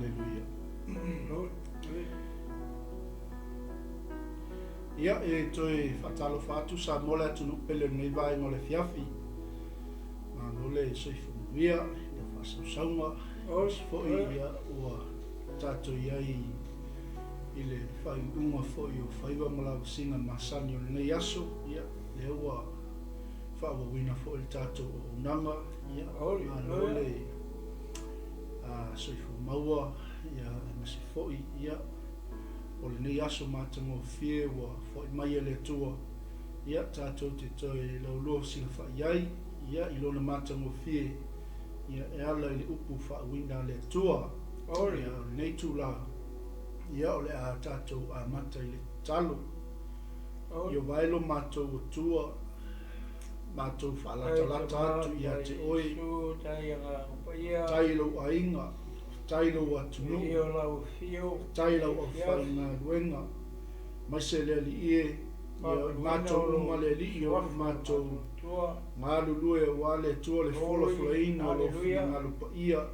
Aleluia. Ia, e toe faatalofa atu Samoa le atunuu pele o lenei vaega o le afiafi. Malo le soifua manuia i lau faasausauga, aemaise foi ia ua tatou i ai i le faaiuiuga foi o faiva ma lavasiga masani o lenei aso. Ia, lea ua faaauauina foi le tatou auaunaga. Ia, malo le soifua maua, ia, aemaise foi ia o lenei aso matagofie ua foai mai e le Atua, ia, tatou te toe laulua silafai ai, ia, i Lona matagofie, ia, e ala i le upu faauuina a le Atua. Ia, o lenei itula, ia, o le a tatou amata i le tatalo. Iovae lo matou Atua, matou faalatalata atu ia te Oe, faafetai i lou aiga, faafetai i lou atunuu, faafetai i lau aufaigaluega, aemaise le Alii e, ia o i matou uma le Alii o lo o matou galulue aua le Atua le folafolaina o lou finagalo paia.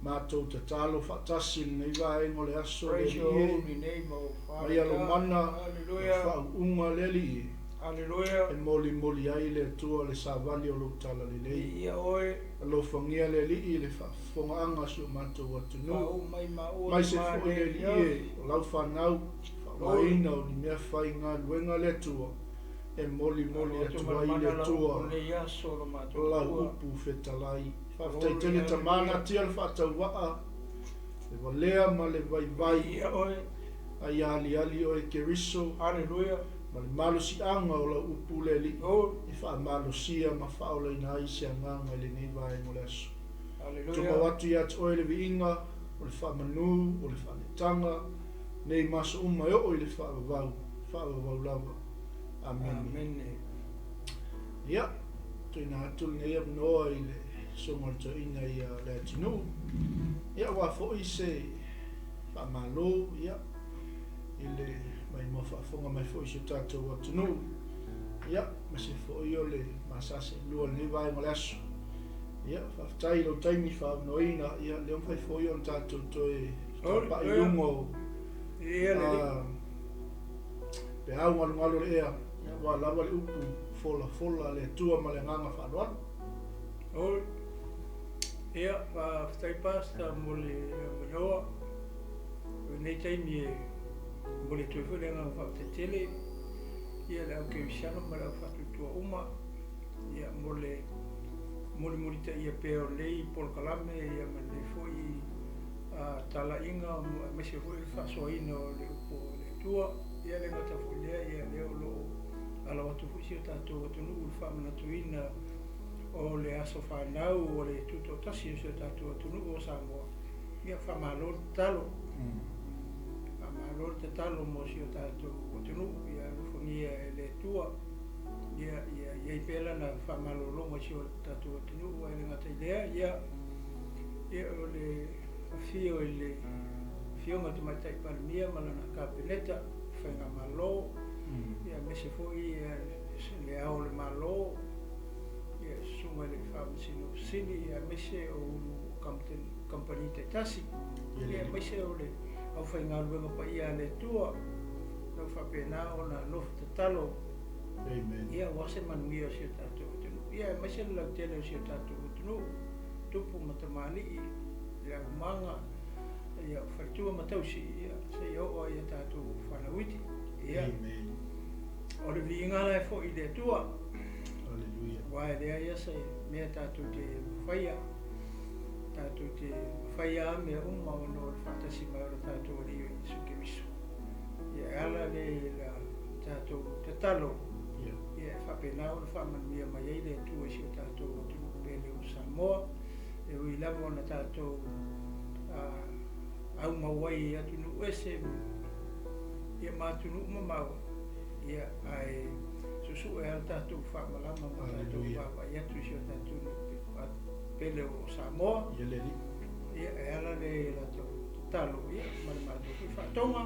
Matou tatalo faatasi i lenei vaega o le aso, le Alii e, mai alo mana ma faauuga le Alii e, e molimoli ai le Atua le savali o lou talalelei. Alofagia le Alii i le faafofogaaga a si o matou atunuu, aemaise foi le Alii e, o lau fanau, faaaogaina o ni mea faigaluega le Atua e molimoli atu ai le Atua lau upu fetalai. Faafetai tele tama natia le faatauvaa, le valea ma le vaivai, a ia aliali oe Keriso ma le malosiaga o lau upu le Alii e faamalosia ma faaolaina ai se agaga i lenei vaega o le aso. Tumau atu ia te oe le viiga, o le faamanu, o le faaletaga, nei ma aso uma e oo i le faavavau, faavavau lava. Amene. Ia, tuuina atu lenei avanoa i le Susuga o le Toeaina ia Leatinuu, ia aua foi se faamalo, ia, i le maimoa faafofoga mai foi i si o tatou atunuu, ia, aemaise foi o le masaseelua i lenei vaega o le aso. Ia, faafetai i lou taimi faaavanoaina, ia, lea ua mafai foi ona tatou toe fetapa'i i luga o peau galugalu o le ea, ia, aua lava le upu folafola a le Atua ma le agaga faaaloalo. Oi. Ia, faafetai Pastor mo le avanoa. O lenei taimi e momoli atu ai foi le agaga faafetai tele ia le au kerisiano ma le au faatuatua uma ia mo le mulimulitaia pea o lenei polokalame ia ma lenei foi talaiga aemaise foi o le faasoaina o le upu a le Atua. Ia e le gata foi i lea, ia lea o lo o alo atu foi si o tatou atunuu i le faamanatuina o le aso fanau o le tutoatasi o si o tatou atunuu o Samoa. Ia faamalo le tatalo. Faamalo le tatalo mo si o tatou atunuu. Ia alofagia e le Atua. Ia ia i ai pea lana faamalologa i si o tatou atunuu ae le gata i lea, ia ia o le afio i le Afioga i le Tamaitai Palemia ma lana Kapeneta, Faigamalo, ia aemaise foi le Ao o le Malo, ia Susuga i le Faamasino Sili, ia aemaise o Ulu Kamupani taitasi, ia aemaise o le aufaigaluega paia a le Atua, o lo o faapena ona nofo tatalo, ia aua se manuia o si o tatou atunuu, ia aemaise le lautele o si o tatou atunuu, tupu ma tamalii, le aumaga, ia o faletua ma tausi, ia seia oo lava i a tatou fanau iti. Ia, Amen. o le viiga la e foi i le Atua. Hallelujah. Aua e leai lava se mea tatou te faia, tatou te faia lava mea uma ona o le faatasi mai o le tatou Alii o Iesu Keriso. Ia e ala lea i la tatou tatalo, Ia. ia e faapena ona faamanuia mai ai le Atua i si o tatou atunuu pele o Samoa. E ui lava ona tatou aumau ai i atunuu ese ia ma atunuu mamao, ia ae suesue lava le tatou faamalama ma tatou vaavaai atu i si o tatou nuu pele o Samoa. Ia le Alii. Ia e ala lea i latou tatalo ia ma le matou foi faatoga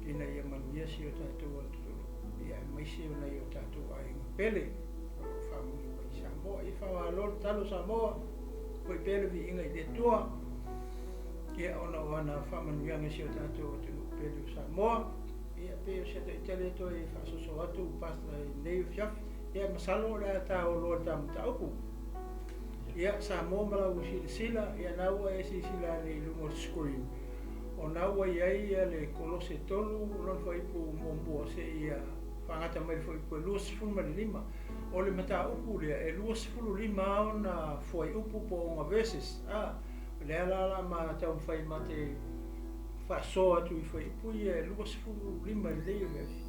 ina ia manuia si o tatou atunuu ia aemaise o nai o tatou aiga pele o lo o faamanuia mai i Samoa. Ia faamalo le tatalo Samoa, foi pea le viiga i le Atua. Ia, ona o ana faamanuiaga i si o tatou atunuu pele o Samoa. Ia, pei o se taitali e toe faasoso atu Pastor i lenei afiafi. Ia, masalo o le a ta o loa i le ta mataupu. Ia, Samoa ma lau silasila, ia na ua e silasila ane i luga o le screen, o na ua i ai ia le Kolose 3 lona fuaiupu muamua seia faagata mai le fuaiupu e 25. O le mataupu lea, e 25 ona fuaiupu po o ona verses. A, o lea la o le a ma taumafai ma te faasoa atu i fuaiupu ia e 25 i lenei afiafi.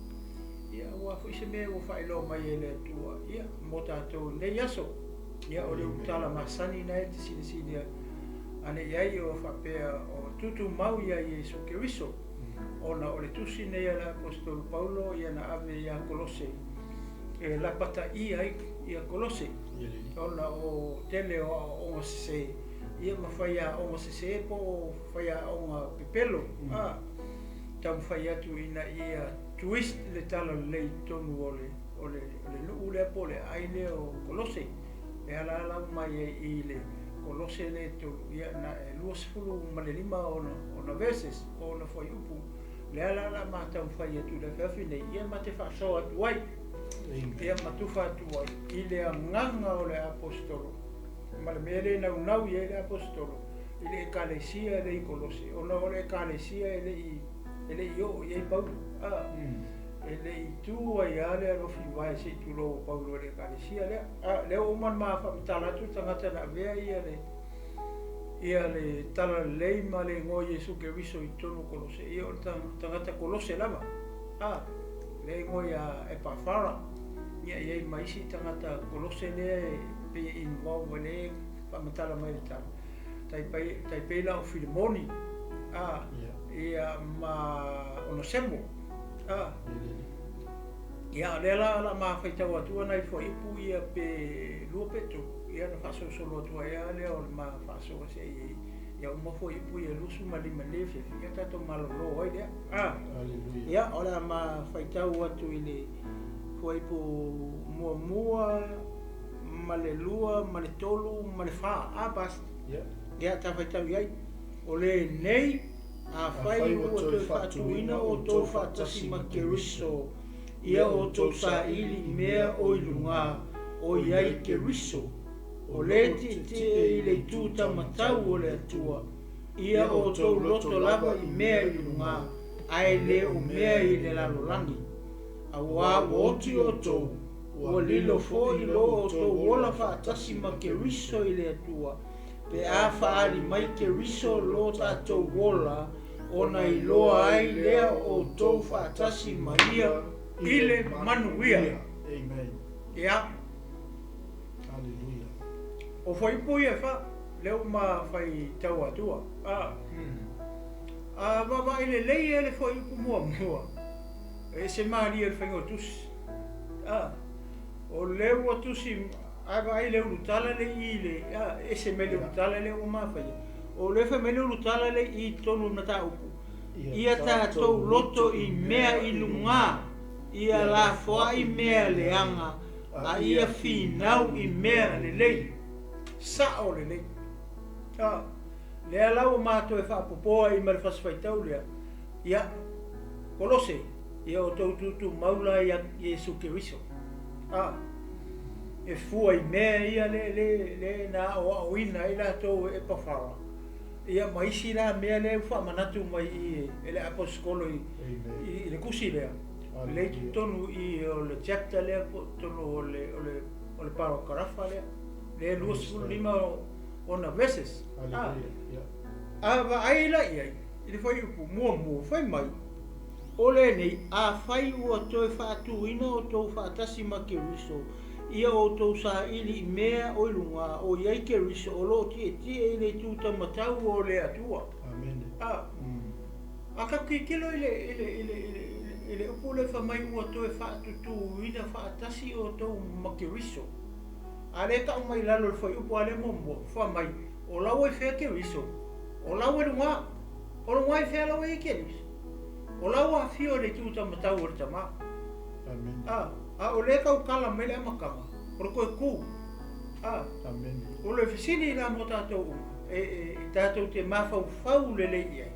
Ia, aua foi se mea ua faailoa mai e le Atua, ia, mo tatou i lenei aso. Ia, o le ulutala masani na e te silasila ane i ai o faapea o tutumau ia Iesu Keriso, ona o le tusi nei a le Aposetolo Paulo ia na ave ia Kolose e lapataia ai ia Kolose, ona o tele o aoaoga sese, ia ma faiaoga sese po o faiaoga pepelo, a taumafai atu ina ia twist le talalelei i totonu o le o le o le nuu lea po o le aai lea o Kolose. E ala ala uma ai i le Kolose lea e tolu, ia na e 25 ona ona verses po o ona fuaiupu. Le ala la ma taumafai atu i le afiafi nei, ia ma te faasoa atu ai. Ia ma tufa atu ai i le agaga o le aposetolo ma le mea le naunau i ai le aposetolo i le ekalesia le i Kolose, ona o le ekalesia e le i e le i oo i ai Paulo. A, e le i tu ai lava le alofi vae se i tulou o Paulo i le ekalesia lea. A, lea ua uma ona ma faamatala atu le tagata na avea ia le ia le talalelei ma le igoa Iesu Keriso i totonu o Kolose, ia o le tagata Kolose lava. A, lea igoa ia Epafara. Ia e i ai ma isi tagata Kolose lea e pei e involve lea e faamatala mai le tala. Tai pei, tai pei la o Filemoni, a, ia ma Onosemo. A, ia o lea la la ma faitau atu ana i fuaiupu ia pe lua pe tolu, ia na faasolosolo atu ai lava lea o le ma faasoa se i ia uma fuaiupu ia 25 le fiafi, ia tatou malolo ai lea. A, ia o le a ma faitau atu i le fuaiupu muamua ma le lua ma le tolu ma le fa. A, Pastor? Ia ta faitau i ai. O lenei, Afai ua toe faatuina outou faatasi ma Keriso, ia outou saili i mea o i luga, o i ai Keriso, o le tietie i le itu taumatau o le Atua, ia outou loto lava i mea i luga, ae le o mea i le lalolagi. Auā ua oti outou, ua lilo foi lo outou ola faatasi ma Keriso i le Atua, Pe a faaali mai Keriso lo tatou ola, ona iloa ai lea o outou faatasi ma ia i le manuia. Amen. Ia. Hallelujah. O fuaiupu ia e fa, lea ua ma faitau atua. A. A vaavaai lelei e le fuaiupu muamua, e ese malie le faiga o tusi. A. O lea ua tusi Ae vaai le ulutala le i le a ese mai le ulutala lea ua mafaia. O lea fai mai le ulutala le i totonu o le mataupu. Ia tatou loto i mea i luga, ia lafoai mea leaga, a ia finau i mea lelei. Sao lelei. A, lea la ua matou e faapopoa ai ma le fasi faitau lea, ia, Kolose, ia outou tutumau la ia Iesu Keriso. A, e fua i mea ia le, le, le na aoaoina ai latou e Epafara, ia ma isi la mea lea ua faamanatu mai i e le aposetolo i, i, i le tusi lea, lea i totonu i o le chapter lea po o totonu o le, o le, o le parakarafa lea, lea 25 ona verses. A, a vaai la i ai, i le fuaiupu muamua, fai mai, O lenei, afai ua toe faatuina outou faatasi ma Keriso, ia outou saili i mea o i luga, o i ai Keriso o lo o tietie i le itu taumatau o le Atua. Amene. A, a tatou tilotilo i le, i le, i le, i le, i le upu lea fai mai ua toe faatutuina faatasi outou ma Keriso. A lea e tau mai i lalo i le fuaiupu a lea muamua, fai mai, o la ua i fea Keriso? O la ua i luga. O luga i fea la ua i ai Keriso? O la ua afio i le itu taumatau o le Tama. Amene. A, a o lea e tautala mai le amataga, o le toe tu. A, Amene. O le fesili la mo tatou uma, e tatou te mafaufau lelei i ai.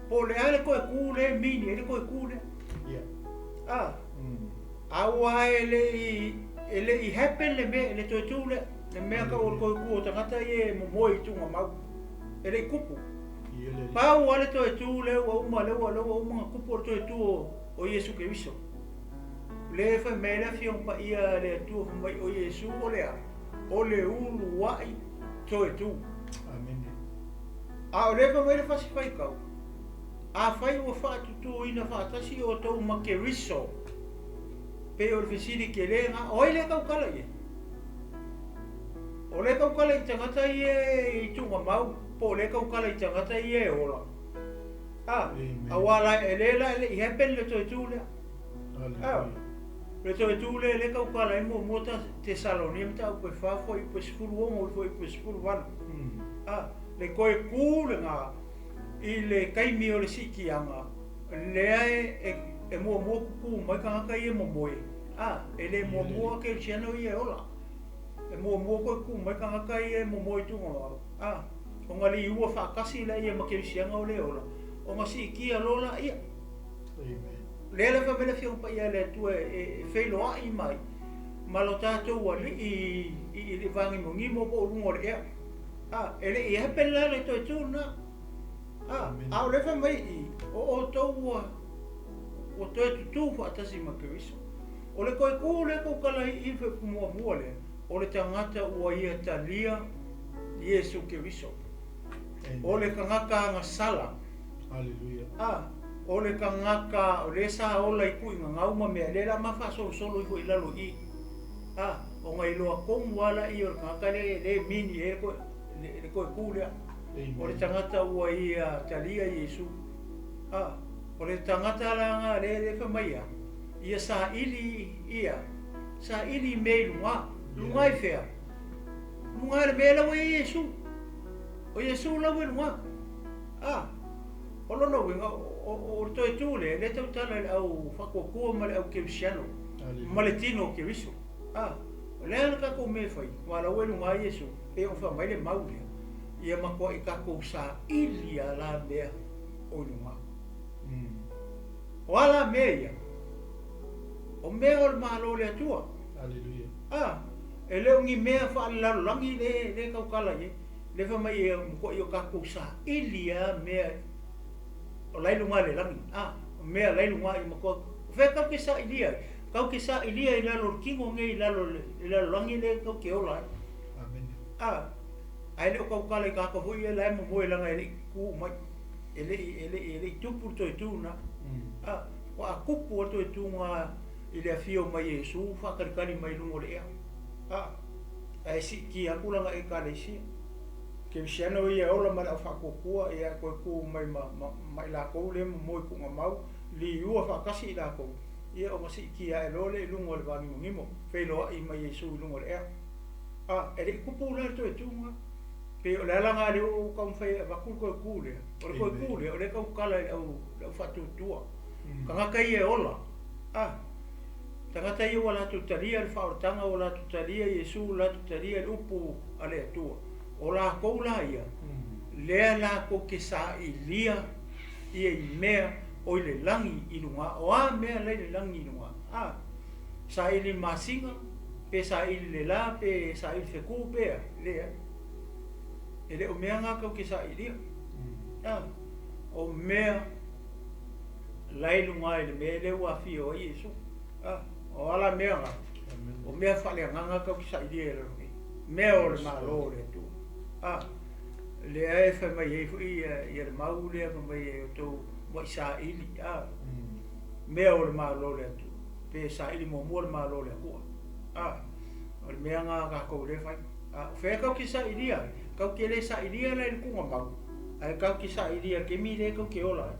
Po o le a le toe kū lea e mini ai le toe kū lea. Ia. A. Aua e le i, e le i happen le mea, le toe tū lea. Le mea tau o le toe kū o tagata ia e momoe i tuugamau. E le i tupu. Ia le Alii. Pau lava le toe tū lea ua uma, lea ua, lea ua uma ona tupu o le toe tū o, o Iesu Keriso. Lea e fai mai ai le Afioga Paia a le Atua fai mai o Iesu o le a? O le uluai toe tū. Amene. A o lea e fai mai le Fasi Faitau, Afai ua faatutuina faatasi outou ma Keriso, pei o le fesili tele lena, o ai lea e tautala i ai? O lea e tautala i tagata ia e tuugamau, po o lea e tautala i tagata ia e ola? A, aua la, e le la e le i happen le toe tu lea. A, le toe tu lea lea e tautala ai muamua Tesalonia mataupu e 4 fuaiupu e 16 i fuaiupu e 18. A, le toe tu lena i le taimi o le siitiaga, lea e muamua tutu mai tagata ia e momoe, a, e le muamua kerisiano ia e ola. E muamua toe tutu mai tagata ia e momoe i tuugamau, a, ona liua faatasi laia ma kerisiano o le ola, ona siitia loa laia. Lea la fai mai le Afioga Paia a le Atua e feiloai mai ma lo tatou Alii i le vāgimogimo po o luga o le ea. A, e le i happen la le toe tū lena. A, a o lea fai mai i i, o outou ua, ua toe tutū faatasi ma Keriso. O le toe tū lea tautala i i le muamua lea, o le tagata ua ia talia Iesu Keriso. O le tagata agasala. Hallelujah. A, o le tagata o lea sa ola i tuigagau ma mea, lea la ma faasolosolo ifo i lalo i i. A, ona iloa tonu lava laia o le tagata lea e le mini ai le toe tu lea. O le tagata ua ia talia Iesu. A, o le tagata la na lea lea fai mai ia, ia saili ia, saili i mea i luga. Luga i fea? Luga i le mea la ua i ai Iesu. O Iesu la ua i luga. A, o lona uiga, o le toe tu lea, lea e tautala i le au faatuatua ma le au kerisiano, ma le tino o Keriso. A, o le a le tatou mea e fai, aua o la ua i luga Iesu, pei ona fai mai le mau lea, ia matuai tatou saili a la mea o i luga. O a la mea ia? O mea o le Malo o le Atua. Aleluia. A, e le o ni mea faalelalolagi lea e tautala i ai. Lea fai mai e matuai o tatou saili lava mea o la e i luga i le lagi, a, o mea la e i luga i matua. O fea tatou te sailia ai? Tatou te sailia i lalo o le tino nei i lalo o le lalolagi lea tatou te ola ai. Amene. A, ae le o tautala i tagata foi ia la e momoe leaga e le i tu mai, e le i, e le i, e le i tupu le toe tu lena. A, faatoa tupu lava le toe tu lena i le afio mai o Iesu faatalitali mai i luga o le ea. A, ae siitia atu lana Ekalesia. Kerisiano ia e ola ma le au faatuatua, ia e toe tu mai ma, ma, ma i latou lea e momoe tuugamau, liua faatasi i latou, ia ona siitia ae loa lea i luga o le vāgimogimo, feiloai ma Iesu i luga o le ea. A, e le i tupu la le toe tu lena. Pei o le ala lena lea ua ou taumafai e avatu le toe tu lea. O le toe tu lea, o lea e tautala i le au, le au faatuatua. Tagata ia e ola. A, Tagata ia ua latou talia le faaolataga, ua latou talia Iesu, ua latou talia le upu a le Atua. O latou la ia, lea latou te sailia ia i mea o i le lagi i luga. O a mea la i le lagi i luga? A, saili le masina, pe saili le la, pe saili fetu, pe a? Leai. E le o mea na tou te sailia. A, o mea la i luga i le mea lea ua afio ai Iesu. A, o a la mea na? O mea faaleagaga tau te sailia i lalo nei. Mea o le Malo o le Atua. A, lea e fai mai ai foi ia le mau lea fai mai e outou muai saili, a, mea o le Malo o le Atua. Pe saili muamua le Malo o le Atua. A, o le mea na tatou lea fai. A, o fea tau te sailia ai? Tau te le sailia la i le tuugamau, ae tau te sailia i le taimi lea tau te ola ai.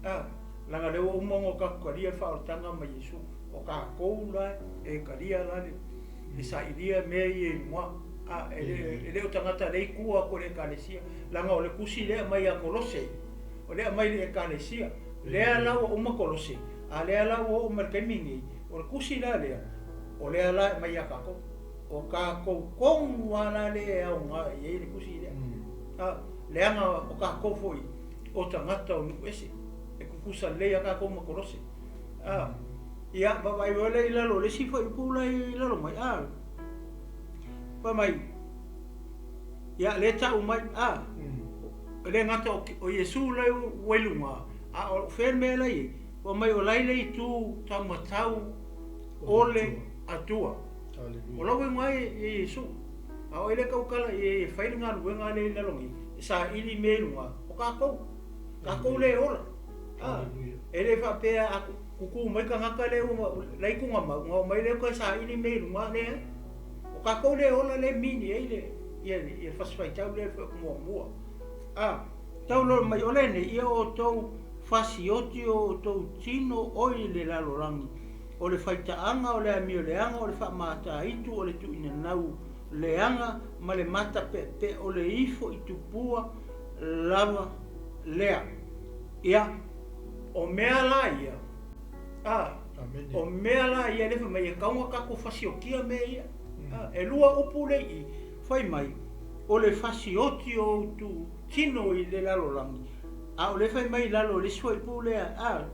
A, leaga lea ua uma ona o tatou talia le faaolataga ma Iesu. O tatou la e talia la le sailia mea ia i luga. A, e le, e le o tagata lea i tua atu o le Ekalesia. Leaga o le tusi lea e aumai ia Kolose, o lea e aumai i le Ekalesia. Lea la ua uma Kolose, a lea la ua oo mai i le taimi lenei, o le tusi la lea, o lea la e aumai ia tatou. O kākou tonu lava la lea e aoga i ai le tusi lea. A, leaga o kākou foi o tagata o nuu ese, e tutusa lelei lava kākou ma Kolose. A, ia, vaavaai foi lea i lalo o le isi fuaiupu la e i lalo mai, a, fai mai, ia, lea e tau mai, a, e le gata o Iesu la ua i luga, a o fea le mea la e i ai? Fai mai o la e i le itu taumatau o le Atua. O la ua igoa ai e Iesu. A o ai lea e tautala i ai e fai le galuega lea i lalo nei, e saili mea i luga, o tatou. Tatou lea e ola. A, e le faapea a tutu mai tagata lea ua la e tugamau, ona omai lea toe saili mea i luga, leai. O tatou lea e ola lea e mini ai le ia le fasi faitau lea le muamua. A, tau loa mai o lenei, ia outou fasioti o outou tino oi le lalolagi. O le faitaaga, o le amioleaga, o le faamataitu, o le tuuinanau leaga ma le matapeapea o le ifo i tupua lava lea. Ia, o mea la ia, a, o mea la ia lea fai mai e tatau ona tatou fasiokia mea ia. A, e lua upu lea i i, fai mai, o le fasioti o outou tino i le lalolagi, a o lea fai mai i lalo o le isi fuaiupu lea, a,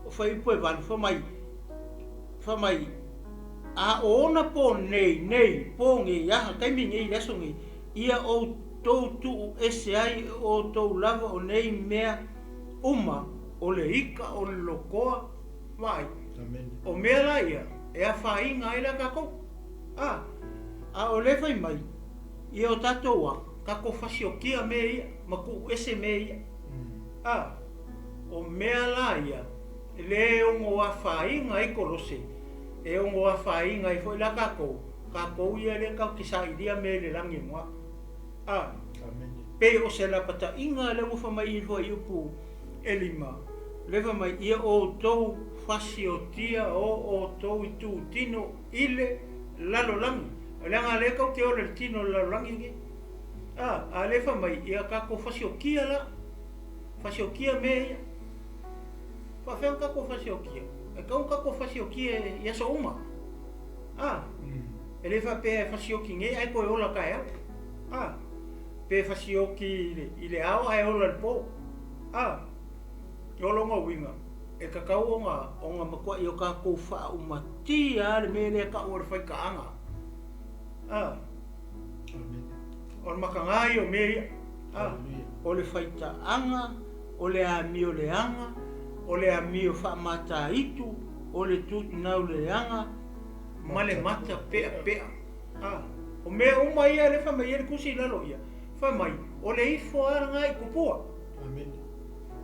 O fuaiupu e valu, fai mai, fai mai, A o ona po nei, nei, po nei, aha, taimi nei, le aso nei, ia outou tuu ese ai e outou lava o nei mea uma, o le ika, o le lokoa, vaai, o mea la ia, e afaina ai la tatou. A, a o lea fai mai, ia o tatou a, tatou fasiokia mea ia, ma tuu ese mea ia. A. O mea la ia, le ono afaina ai Kolose, e ono afaina ai foi la tatou, tatou ia lea tatou te sailia mea i le lagi e luga. A. Pei o se lapataiga lea ua fai mai i fuaiupu e lima, lea fai mai, ia outou fasiotia o outou itutino i le lalolagi. Leaga lea tatou te ola i le tino o le lalolagi lenei. A, a lea fai mai, ia tatou fasiokia la. Fasiokia mea ia. Faafefea ona tatou fasiokia? E tatau ona tatou fasiokia i aso uma. A? E le faapea e fasioki nei ae toe ola taeao. A? Pe fasioki i le ao ae ola i le po. A? O lona uiga, e tatau ona ona matuai o tatou faaumatia lava le mea lea e tau o le faitaaga. A? O le makaga ia o mea ia. A, o le faitaaga, o le amio leaga, o le amio faamataitu, o le tuinau leaga, ma le mata peapea. A, o mea uma ia lea fai mai ai le Tusi i lalo ia, fai mai, o le ifo lava lena i tupua.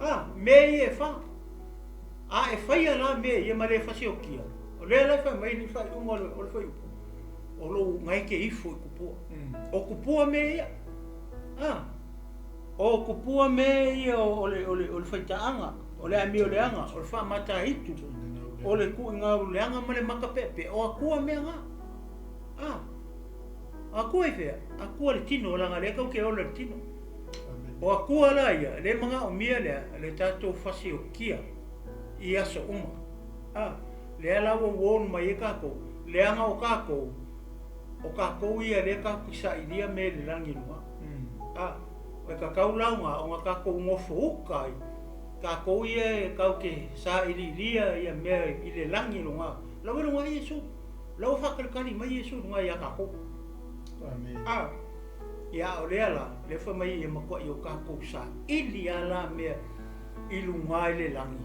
A, mea ia e fa. A e faia la mea ia ma le fasiokia, o lea la e fai mai le faaiuga o le fuaiupu, o lou na e te ifo i tupua. O tupua mea ia. A, o tupua mea ia o le, o le, o le faitaaga, o le amioleaga, o le faamataitu, o le tuuigauleaga ma le makapeapea, o Atua mea na. A, o Atua i fea? Atua le tino, leaga lea tau te ola i le tino. O Atua la ia, le manaomia lea, le tatou fasiokia i aso uma. A, lea la ua warn mai ai tatou, leaga o tatou, O tatou ia lea tatou te sailia mea i le lagi luga. A, e tatau la ona, ona tatou nofo uka ai, tatou ia e tatou te sailiilia ia mea i le lagi luga. La ua luga Iesu. La ua faatalitali mai Iesu luga ia tatou. Amen. A, ia a o lea la, lea fai mai ia matuai o tatou saili a la mea i luga i le lagi,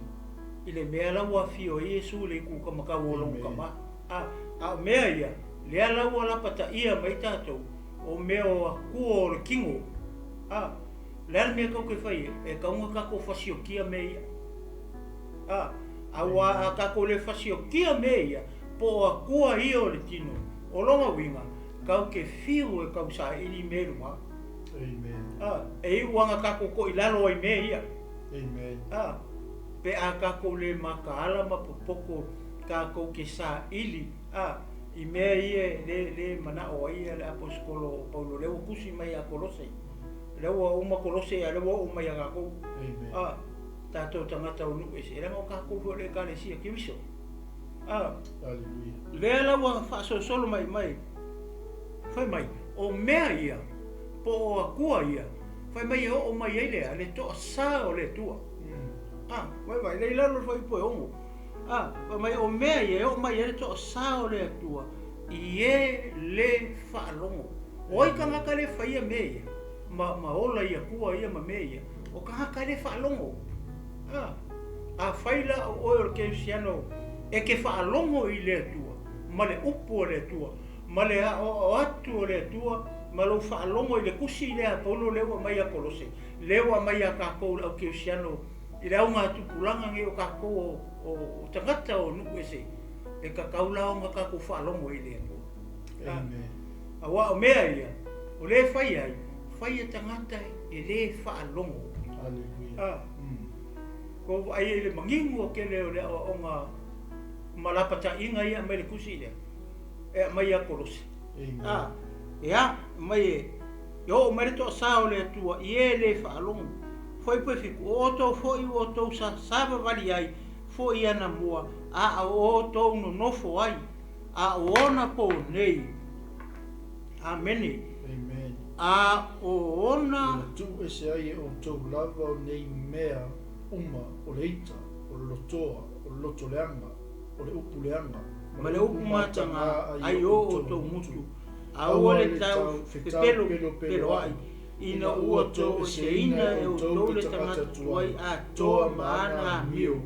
i le mea la ua afio ai Iesu i le itu taumatau o lona tama. A, a o mea ia, lea la ua lapataia mai tatou, o mea o akua o le tino. A, le a le mea tou te fai ai? E tatau ona tatou fasiokia mea ia. A, auā a tatou le fasiokia mea ia, po o akua ia o le tino, o lona uiga, tatou te fiu e tau saili mea i luga. Amen. A, e iu ana tatou toilalo ai mea ia. Amen. A, pe a tatou le mataala ma popoto tatou te saili, a, i mea ia e le, le manao ai le Aposetolo o Paulo, lea ua tusi mai ia Kolose, lea ua uma Kolose a lea ua oo mai ia tatou, Amen. a, tatou tagata o nuu ese, leaga o tatou foi o le Ekalesia Keriso. A, lea la ua faasolosolo mai mai, fai mai, o mea ia, po o akua ia, fai mai e oo mai ai le a, le toasā o le Atua. A, vaivai, lea i lalo o le fuaiupu e 6. A, fai mai o mea ia e oo mai ai le toasā o le Atua i e lē faalogo. O ai tagata lē faia mea ia, ma, ma ola i akua ia ma mea ia? O tagata lē faalogo. A, afai la o oe o le kerisiano e te faalogo i le Atua, ma le upu a le Atua, ma le aoao atu o le Atua, ma lou faalogo i le tusi lea a Paulo lea ua aumai ia Kolose, lea ua aumai ia tatou le au kerisiano i le augatupulaga nei o tatou o, o, o tagata o nuu ese, e tatau la ona tatou faalogo i le Atua. Amen. Aua o mea ia, o lea e fai ai, fai e tagata e lē faalogo. Hallelujah. A, kou vaai ai i le manino tele o le aoaoga ma lapataiga ia aumai le tusi lea, e aumai ia Kolose. Amen. A, ea, aumai e, e oo mai le toasā o le Atua i e lē faalogo. Fuaiupu e 7, o outou foi ua outou savavali ai foi anamua, a o outou nonofo ai, a o ona pō nei. Amene. Amen. A o ona. Ina tuu ese ai e outou lava o nei mea uma, o le ita, o le lotoa, o le loto leaga, o le upu leaga, ma le upu matagā ai o outou gutu, aua le tau fepelopeloaʻi, ina ua toeseina e outou le tagata tuai atoa ma ana amio,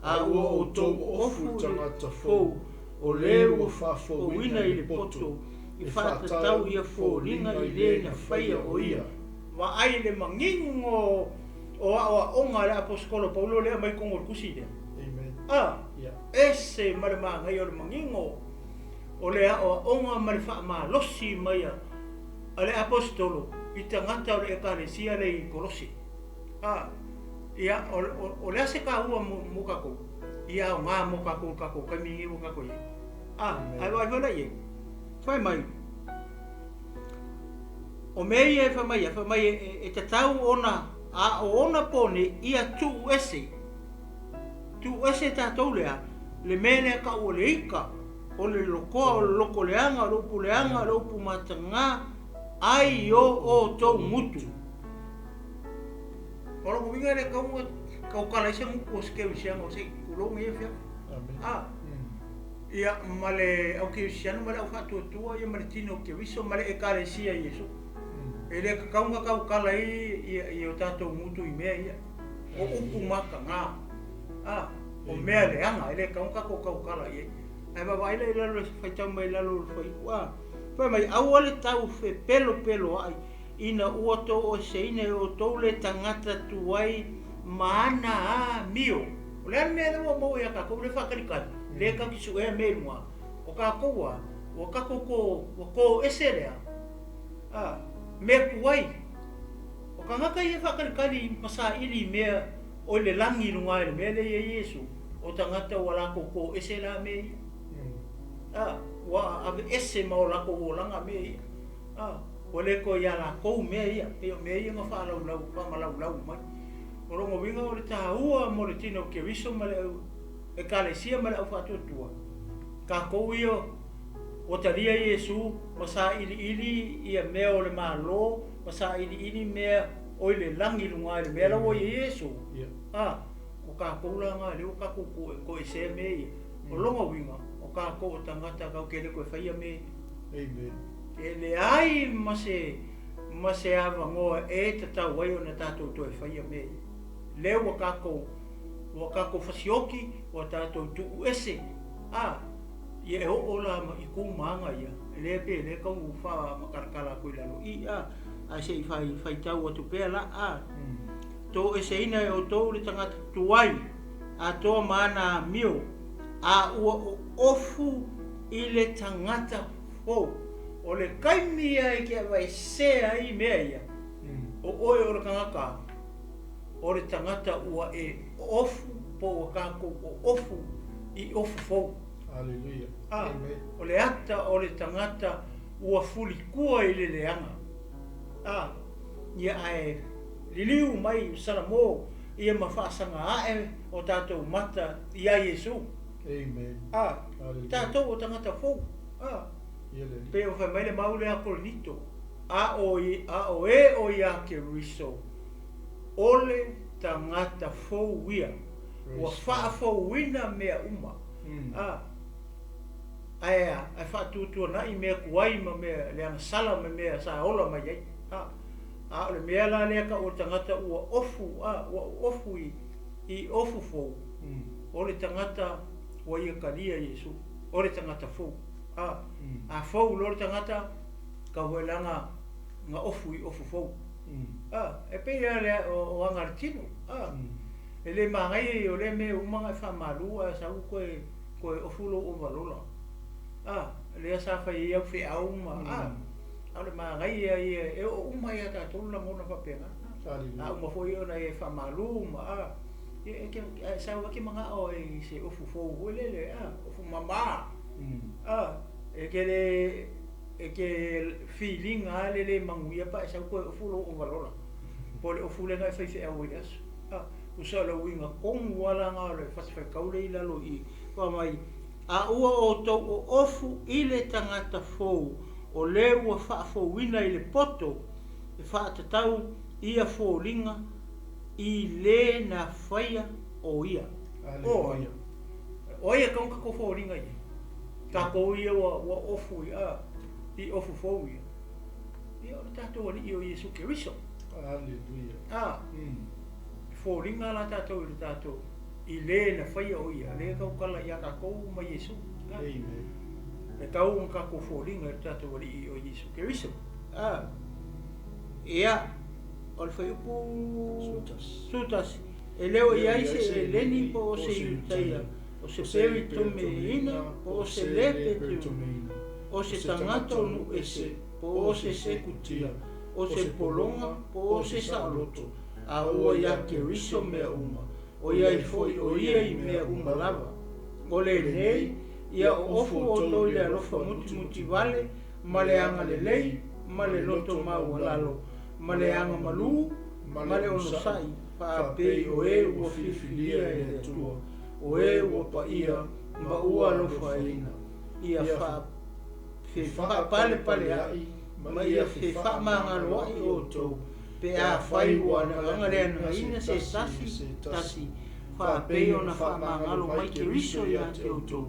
a ua outou oofu i le tagata fou, o le ua faafouina i le poto, e faatatau ia foliga i le na faia o ia. Vaai le manino o aoaoga a le aposetolo Paulo lea aumai i totonu o le tusi lea. Amen. A, Yeah. ese ma le manaia o le manino o le aoaoga ma le faamalosi mai a le aposetolo i tagata o le ekalesia lea i Kolose. A, ia, o, o, o le a se taua mo, mo tatou? Ia aoga mo tatou i le tatou taimi lenei ua tatou i ai. A, ae vaai foi la i ai. Fai mai, o mea ia e fai mai ai, fai mai e, e tatau ona, a o ona pō nei, ia tuu ese. Tuu ese tatou lea, le mea lea tau o le ika, o le lokoa, o le loko leaga, o le upu leaga, o le upu matagā, ai o outou gutu. O lona uiga e le tatau ona tautala ai se gutu o se kerisiano se i tulou lenei afiafi. A, ia, ma le au kerisiano ma le au faatuatua ia ma le tino o Keriso ma le Ekalesia i Iesu. E le tatau ona tautala ai ia, ia o tatou gutu i mea ia. O upu matagā. A, o mea leaga, e le tatau ona tatou tautala i ai. Ae vaavaai la i lalo i le faitau mai i lalo o le fuaiupu A. Fai mai, aua le tau fepelopeloaʻi ina ua toeseina e outou le tagata tuai ma ana amio. O le a le mea lea ua maua ia tatou lea e faatalitali, lea tatou te suea mea i luga, o tatou a, ua tatou to, ua toese lea, a, mea tuai. O tagata ia e faatalitali ma saili i mea o i le lagi i luga i le mea lea e i ai Iesu, o tagata ua latou toese la mea ia. A, ua aveese ma o latou olaga mea ia. A, ua le toe iā latou mea ia, pei o mea ia na faalaulau, faamalaulau mai. O lona uiga o le taua mo le tino o Keriso ma le au Ekalesia ma le au faatuatua, tatou ia ua talia Iesu ma sailiili ia mea o le Malo ma sailiili mea o i le lagi i luga i le mea la ua i ai Iesu. A, o tatou la na lea ua tatou toesea mea ia. O lona uiga, o tatou o tagata tatou te le toe faia mea ia. Amen. E leai ma se, ma se avanoa e tatau ai ona tatou toe faia mea ia. Lea ua tatou, ua tatou fasioki, ua tatou tuu ese, a, ia e oo la ma i ku ma aga ia, e lea pe lea tau faamatalatala atu i lalo i, a, ae se i fai, faitau atu pea la, a. Toeseina e outou le tagata tuai, atoa ma ana amio, a ua oofu i le tagata fou. O le taimi ia e te aveesea ai mea ia, o oe o le tagata, o le tagata ua e oofu po ua tatou oofu i ofu fou. Hallelujah. A, Amen. o le ata o le tagata ua fulikua i le leaga. A, ia ae liliu mai Salamo ia ma faasaga ae o tatou mata iā Iesu. Amen. A, Hallelujah. tatou o tagata fou. A, Ia le Alii. pei ona fai mai le mau lea a Korinito, a o, a o e o iā Keriso, o le tagata fou ia, ua Praise God. faafouina mea uma. A, ae a? Ae faatuatuanai mea tuai ma mea leagasala ma mea sa ola mai ai. A, a o le mea la lea tau o le tagata ua ofu, a, ua ofu i, i ofu fou, o le tagata ua ia talia Iesu, o le tagata fou. A, a fou loa le tagata, tau foi la na, na ofu i ofu fou. A, e pei lava le, o, o aga a le tino. A, e le manaia ia o lea mea ua uma ona e faamalu ae sau toe, toe ofu lou ovalola. A, lea sa fai ai au feau ma, a, a o le manaia ia e oo uma ia tatou le lagona faapena. A uma foi ona e faamalu ma, a, ia e te, a e sau e te manao ai i se ofu fou foi lele, a, ofu mama. A, e te le, e te filiga lava le le manuia pe a e sau toe ofu lou ovalola, po o le ofu lea na e faifeau ai i le aso. A, tusa o le uiga tonu lava la lena o le fasifaitau lea i lalo i i, fai mai, A ua outou oofu i le tagata fou, o le ua faafouina i le poto e faatatau ia foliga i le na faia o ia. O ai? O ai e tatau ona tatou foliga i ai? Tatou ia ua ua ofu i a i ofu fou ia. Ia o le tatou Alii o Iesu Keriso. Aleluia. A, e foliga la tatou i le tatou i le na faia o ia, lea e tautala ia tatou ma Iesu. A, Amen. e tatau ona tatou foliga i le tatou Alii o Iesu Keriso. A, ia, o le fuaiupu 11, e le o i ai se Eleni po o se Iutaia, o se Peritomeina po o se le Peritomeina, o se tagata o nuu ese, po o se Sekutia, o se pologa po o se saoloto, a ua iā Keriso mea uma, ʻoiai foi ʻo ia i mea uma lava. O lenei, ia oofu outou i le alofa mutimuti wale, ma le agalelei, ma le loto maualalo, ma le agamalū, ma le onosai, faapei o e ua filifilia e le Atua, o e ua paia ma ua alofaina, ia fefaapalepaleaʻi ma ia fefaamagaloaʻi outou, pe afai ua agaleagaina se tasi tasi, faapei ona faamagalo mai Keriso iā te outou,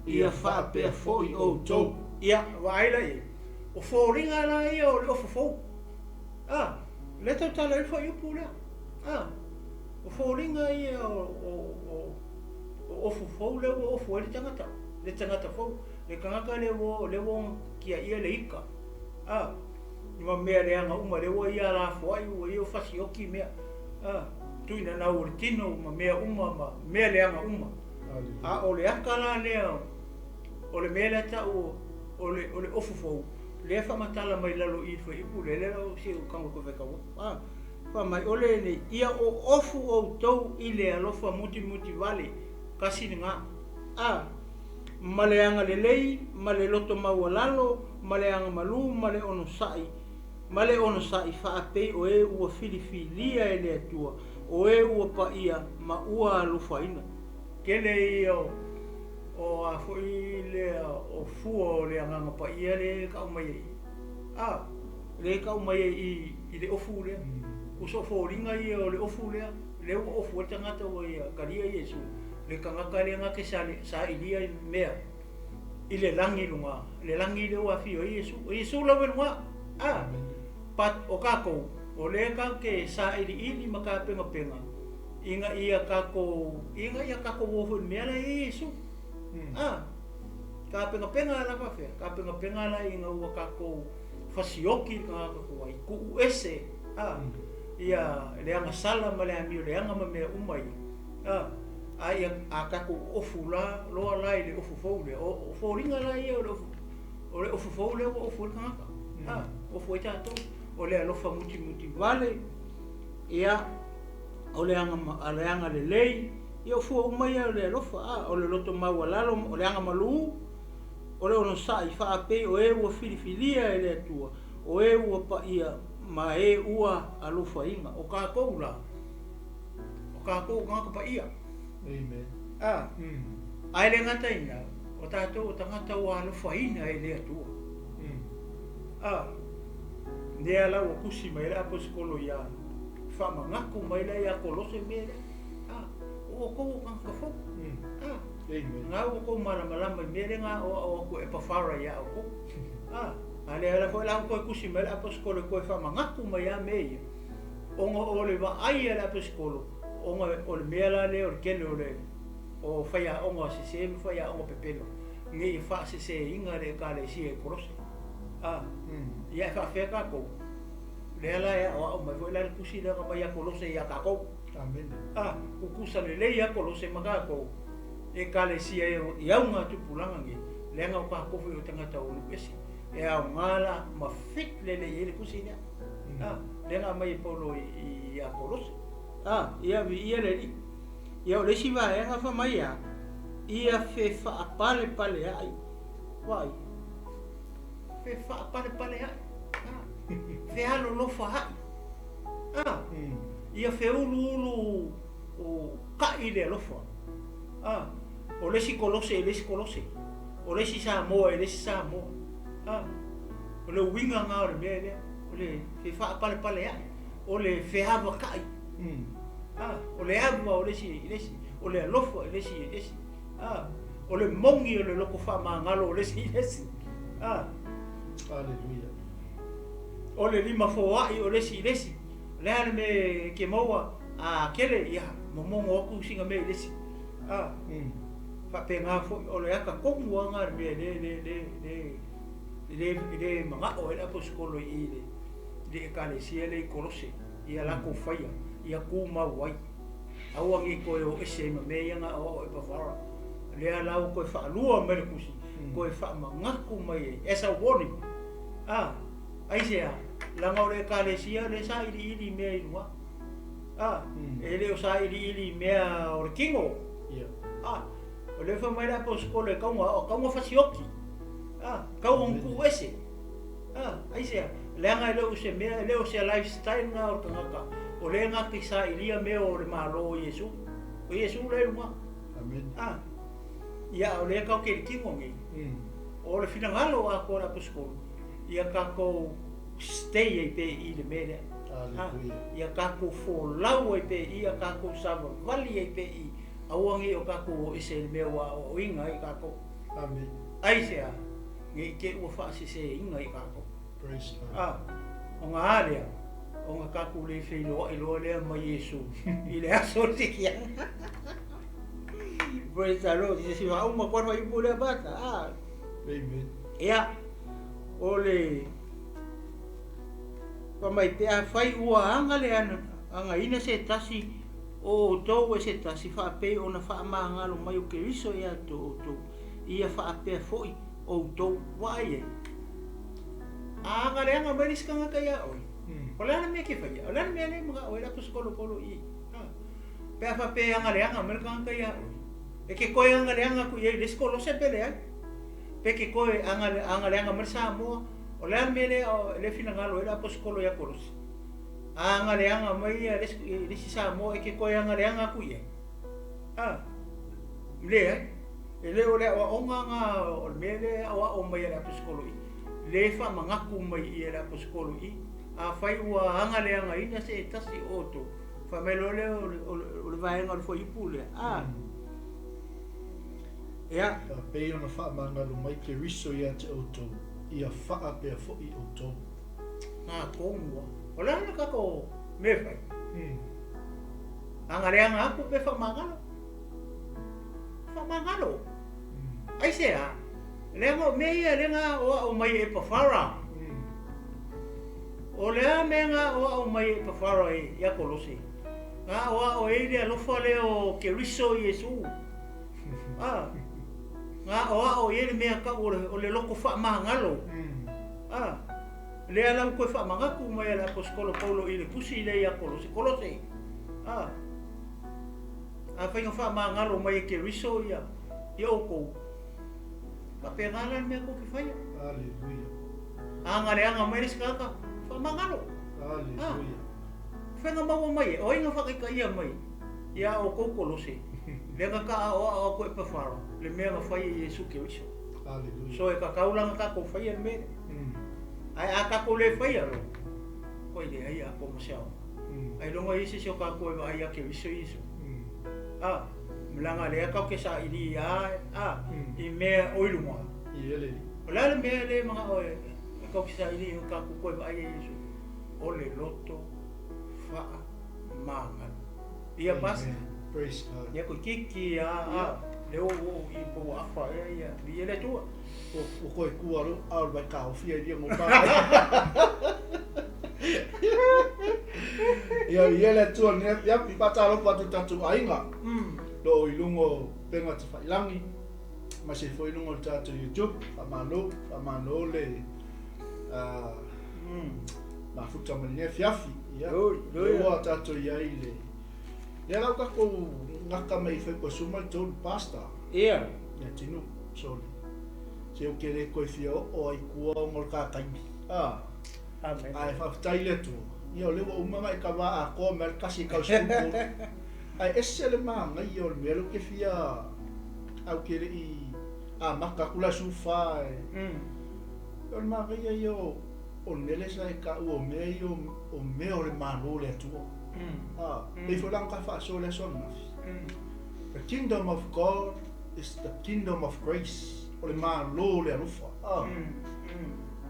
ia faapea foi outou. Ia, vaai la i ai, o foliga la ia o le ofu fou. A, lea tautala ai le fuaiupu lea. A, o foliga ia o, o, o, o ofu fou lea ua ofu ai le tagata, le tagata fou, le tagata lea ua, lea ua tiaia le ika. A, ma mea leaga uma lea ua ia lafoai, ua ia fasioki mea. A, tuinanau o le tino ma mea uma ma mea leaga uma. A o le aka la lea o le mea lea tau o le, o le ofu fou, lea faamatala mai lalo i i le fuaiupu lea, lea la o si ou tago toe faitau atu. A, fai mai, o lenei, ia oofu outou i le alofa mutimuti vale, kasi lena. A, ma le agalelei, ma le loto maualalo, ma le agamalu, ma le onosai, ma le onosai faapei o e ua filifilia e le Atua, o e ua paia ma ua alofaina. Tele ia o a foi lea o fua o le Agaga Paia lea e tau mai ai, a, lea e tau mai ai i, i le ofu lea. Uso foliga ia o le ofu lea, lea ua ofu ai le tagata ua ia talia Iesu, le tagata lea na te sailia i mea i le lagi i luga, le lagi lea ua afio ai Iesu. O Iesu lava i luga, a, but o tatou, o lea tatou te sailiili ma tapenapena ina ia tatou, ina ia tatou o foi i le mea la e i ai Iesu. A, tapenapena la faapefea? Tapenapena la ina ua tatou fasioki i le tagata tuai, tuu ese, a, ia le agasala ma le amio leaga ma mea uma ia, a, a ia a tatou ofu la loa la i le ofu fou lea, o foliga la ia o le ofu, o le ofu fou lea ua ofu ai le tagata, a, ofu ai tatou, o le alofa mutimuti vale, ia, o le aga, o le agalelei, ia o fua uma ia o le alofa, a, o le loto maualalo, o le agamalū, o le onosai, faapei o e ua filifilia e le Atua, o e ua paia ma e ua alofaina. O tatou la, o tatou o tagata paia. Amen. A, Ae le gata i lena, o tatou o tagata ua alofaina e le Atua. A, lea la ua tusi mai ai le Aposetolo ia faamanatu mai la ia Kolose mea lea. A, o outou o tagata fou. A, na ua outou malamalama i mea lea na aoao atu e Epafara ia outou. A, a lea la foi la ua toe tusi mai le Aposetolo e toe faamanatu mai lava mea ia, ona o le vaai a le Aposetolo, ona o le mea la lea o le tele o le o faiaoga sese ma faiaoga pepelo ne i faaseseina le Ekalesia i Kolose. A, ia e faafefea tatou? Lea la e aoao mai foi la le tusi lea na aumai ia Kolose ia tatou. Amene. A, tutusa lelei lava Kolose ma tatou Ekalesia i auga tupulaga nei, leaga o tatou foi o tagata o nuu ese. E aoga la ma fit lelei ai le tusi lea. A, lea na aumai e Paulo ia Kolose. A, ia viia le Alii. Ia o le isi vaega fai mai a, ia fefaapalepaleaʻi. Vaai. Fefaapalepaleaʻi. A. Fealolofaʻi. A. Ia feuluulu kaʻi le alofa. A. O le isi Kolose i le isi Kolose. O le isi Samoa i le isi Samoa. A. O le uiga lena o le mea lea. O le fefaapalepaleaʻi. O le feavakaʻi. A, o le ava o le isi i le isi, o le alofa i le isi i le isi. A, o le moni o le loko faamagalo o le isi i le isi. A. Aleluia. O le lima foai o le isi i le isi. O le a le mea e ke maua a kele, ia, momono atu sina mea i le isi. A, faapena foi, o le ata tonu lava lena o le mea le, le, le, le, le, le manao ai le aposetolo i le, le Ekalesia lea i Kolose. Ia latou faia, ia tumau ai. Aua ne i toe o ese ai ma mea ia na aoao Epafara. Lea la ua toe faalua mai le tusi, toe faamanatu mai ai, as a warning. A, aisea? Leaga o le Ekalesia lea e sailiili i mea i luga. A, e le o sailiili i mea o le tino. A, o lea fai mai le Aposetolo e tau na fasioti. A, tau ona tuu ese. A, aisea? Leaga e le o se mea, e le o se lifestyle lena o le tagata, o lea na te sailia mea o le Malo o Iesu. O Iesu la e i luga. Amen. A, ia, a o lea tatou te i le tino nei. O le finagalo atoa o le Aposetolo, ia tatou stay ai pea i i le mea lea. A, ia tatou folau ai pea i i, ia tatou savavali ai pea i i, aua ne i o tatou o ese i le mea ua aoaoina ai tatou. Amen. Aisea? Ne i te i ua faaseseina i tatou. Praise God. A, ona a lea, ona tatou le feiloai loa lea ma Iesu i le aso o le sikiaga. Praise the Lord. Se si faauma koa le faaiupu lea Pastor. A. Amen. Ia, o le fai mai pe afai ua aga le againa se tasi o outou e se tasi faapei ona faamagalo mai o Keriso ia te outou, ia faapea foi outou. Vaai ai. A aga leaga mai le isi tagata ia oe, o le a le mea e te faia? O le a le mea lea e manao ai le aposetolo i i? Pe a faapea e aga leaga mai le tagata ia oe, e te toe aga leaga atu i ai i le isi Kolose pe leai? Pe te toe aga leaga mai le Samoa? O le a le mea lea e finagalo ai le aposetolo ia Kolose? A aga leaga mai le isi Samoa, e te toe aga leaga atu i ai? Leai. E le o le aoaoga na o le mea lea e aoao mai e le aposetolo i, le faamanatu mai i e le aposetolo i, afai ua agaleagaina se tasi o outou, fai mai loa lea o le vaega o le fuaiupu lea, a. Ia. Pei ona faamagalo mai Keriso ia te outou, ia faapea foi outou. Na tonu lava. O le a le tatou mea e fai? Agaleaga atu pe faamagalo? Faamagalo. Aisea? Leaga o mea ia lea na aoao mai e Epafara. O le a mea na aoao mai e Epafara ia Kolose? Na aoao ai le alofa lea o Keriso Iesu. A. Na aoao i ai le mea tau o le loto faamagalo. A. Lea la ua toe faamanatu mai e le Aposetolo Paulo i le tusi lea ia Kolose. Kolose. A. Afai na faamagalo mai e Keriso ia outou, faapena la le mea tou te faia. Aleluia. Agaleaga mai le isi tagata, faamagalo. Aleluia. Fai na maua mai e, o ai na faataitaia mai? Ia outou Kolose, lea na taaoao atu e Epafara le mea na fai e Iesu Keriso. So e tatau la ona tatou faia le mea lea. Ae a tatou le faia loa, ua leai atoa ma se aoga. Ailoga i ai se isi o tatou e vaai ia Keriso Iesu. A, leaga lea tatou te saili a, a, i mea o i luga. O le a le mea lea e manao e tatou te saili ai tatou toe vaai ia Iesu? O le loto faamagalo. Ia Pastor. Praise God. Ia toeitiiti a, a, lea ua ou oo i po ua afa ea ia, viia le Atua. Ua koe kua lou ao le vai taofia i lia ngo pa. Ia viia le Atua lenei afiafi, faatalofa atu i tatou aiga. Lo o i luga o upega tafailangi, aemaise foi i luga o le tatou YouTube, faamalo, faamalo le mafuta mai lenei afiafi. Ia, lea ua tatou i ai i le Lea la ua tatou gata mai i 23 Pastor. Ia. Ia tino, sorry. Se ou te le toe fia oo ai i tua ona o le ta taimi. Ah. Amen. Ae faafetai i le Atua, ia o lea ua uma ona e kava atoa mai le tasi e tau 13. Ae ese le manaia o le mea lea ou te fia, ae ou te le i amata atu la 14 e. O le manaia ia o o le mea lea sa e taua o mea ia o mea o le Malo o le Atua. A, pei foi la ona ta faasoa i le aso ananafi. The kingdom of God is the kingdom of grace. O le Malo o le alofa. A,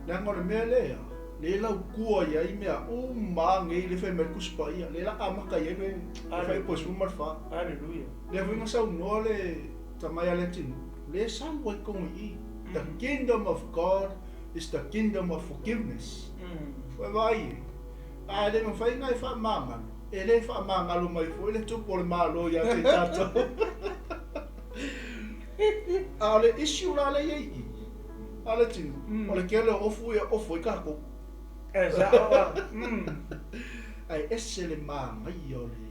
leaga o le mea lea, lea e lautua i ai mea uma a nei lea e fai mai le Tusi Paia, lea la amata i ai le Fuaiupu 14. Hallelujah. Lea foi na saunoa le tama ia Leatinuu, lea e sau ai totonu i i. The kingdom of God is the kingdom of forgiveness. Ua e vaai e? A le mafai ona e faamagalo, e le faamagalo mai foi le Tupu o le Malo ia te tatou. A o le issue la lea e i ai i i, a le tino, o le tele o ofu ia ofu ai tatou. E sao a. Ae ese le manaia o le,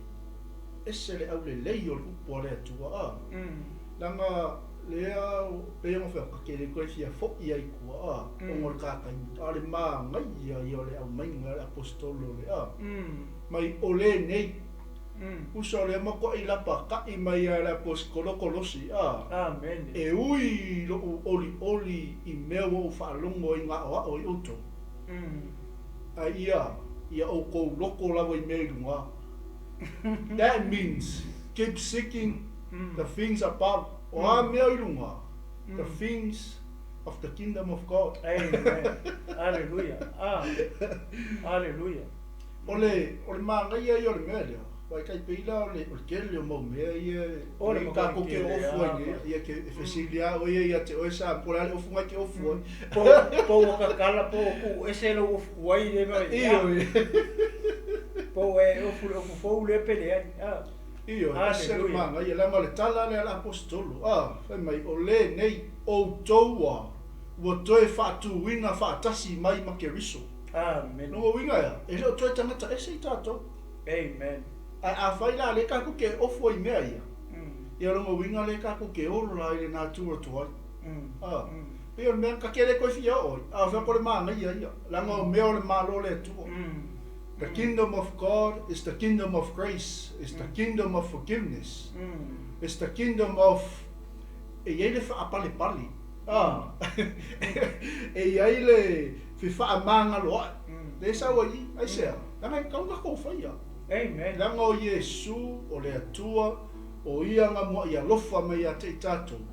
ese le aulelei o le upu a le Atua a. Leaga lea pei ona fai atu, ta te le toe fia foi ai i tua, a, ona o le ta taimi, a o le manaia ia o le aumaiga e le Aposetolo le, a, mai o lenei, uso o lea matuai lapata'i mai lava e le Aposetolo Kolosi, a, e ui i lo'u olioli i mea ua ou faalogo ai na aoao i outou, ae ia, ia outou loto lava i mea i luga. That means keep seeking the things above, o a mea i luga, the things of the kingdom of God. Amen. Hallelujah. Ah. Hallelujah. O le, o le manaia ia o le mea lea, aua e tai pei la o le, o le tele o mau mea ia O le e tatou te tele, ofu ai ah, nei, ia ke, e fesili lava oe ia ia te oe sa, po o le a le ofu na e te ofu ai. Po, po ua kakala, po ua tuu ese lou ofu tuai lea ma, Ioe. Po ua e ofu i le ofu fou lea pe leai. Ah. Ioe, ese le manaia, leaga o le tala lea a le Aposetolo, a, fai mai, o lenei outou a ua toe faatuina faatasi mai ma Keriso. Amen. Lona uiga e a? E le o toe tagata ese i tatou. Amen. Ae afai la lea tatou te ofo i mea ia, ia lona uiga lea tatou te ola ai i le natura tuai. A, pei o le mea ta te le toe fia oo ai, a o fea ko le manaia ia, leaga o mea o le Malo o le Atua. The kingdom of God is the kingdom of grace, is the kingdom of forgiveness, is the kingdom of e i ai le faapalepale, a, e i ai le fefaamagaloa'i, lea e sau ai i i, aisea? Leaga e tatau ona tatou faia. Amen. Leaga o Iesu, o le Atua, o Ia na mua'i alofa mai ia te i tatou,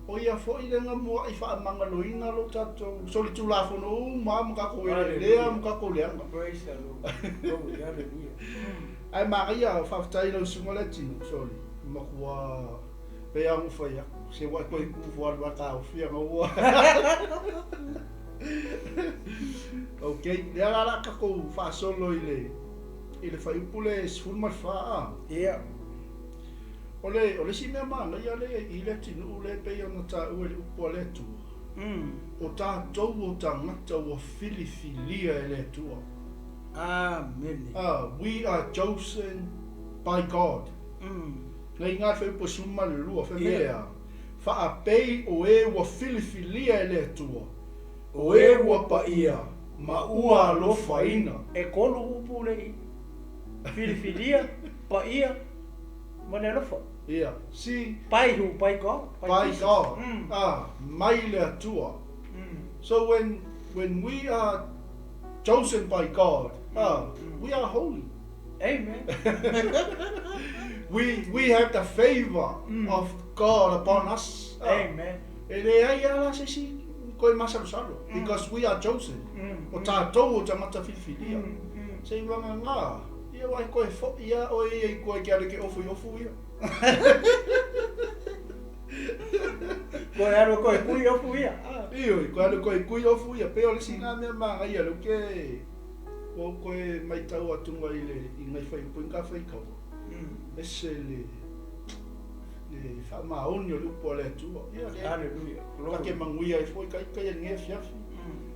O ia foi le gamua'i faamagaloina lo tatou solitulafono uma lava ma tatou elelea ma tatou leaga. Praise the Lord. Glory, hallelujah. Ae manaia, faafetai i lau susuga lea tino, sorry, matua pei lava ona ou fai atu, se ua e toe tu fua alu a taofia na ua. Ok, lea la o le a tatou faasolo i le i le fuaiupu le 14 a. Ia. O le, o le isi mea manaia lea i le atunuu lea e pei ona taua i le upu a le Atua, o tatou o tagata ua filifilia e le Atua. Amene. A, we are chosen by God. Nei ngā wheupo 12, whai mea ea, Whaapei o e ua filifilia e le Atua, o e ua paia ma ua alofaina. E kolu upu le i. Filifilia, paia. Ma le alofa. Ia, see. By who? By God. By, by God. Ah, mai le Atua. So when when we are chosen by God, ah, we are holy. Amen. We we have the favor of God upon us. Ah. Amen. E leai lava la se isi koe masalosalo, because we are chosen. O tatou o tagata filifilia. Se i vagana, ia aua e koe foʻi a oe ia i koe ke ale ke ofu i ofu ia. Koe alu koe kui ofu ia. Ioe, koe alu koe kui ofu ia. Pei o le isi na mea manaia lea ke ua ou koe maitau atuga i le i ngai fai upu i ka fai kaua. Ese le le faamaoni o le upu a le Atua. Ia le Hallelujah. ka ke manuia ai foi kai kai nei afiafi.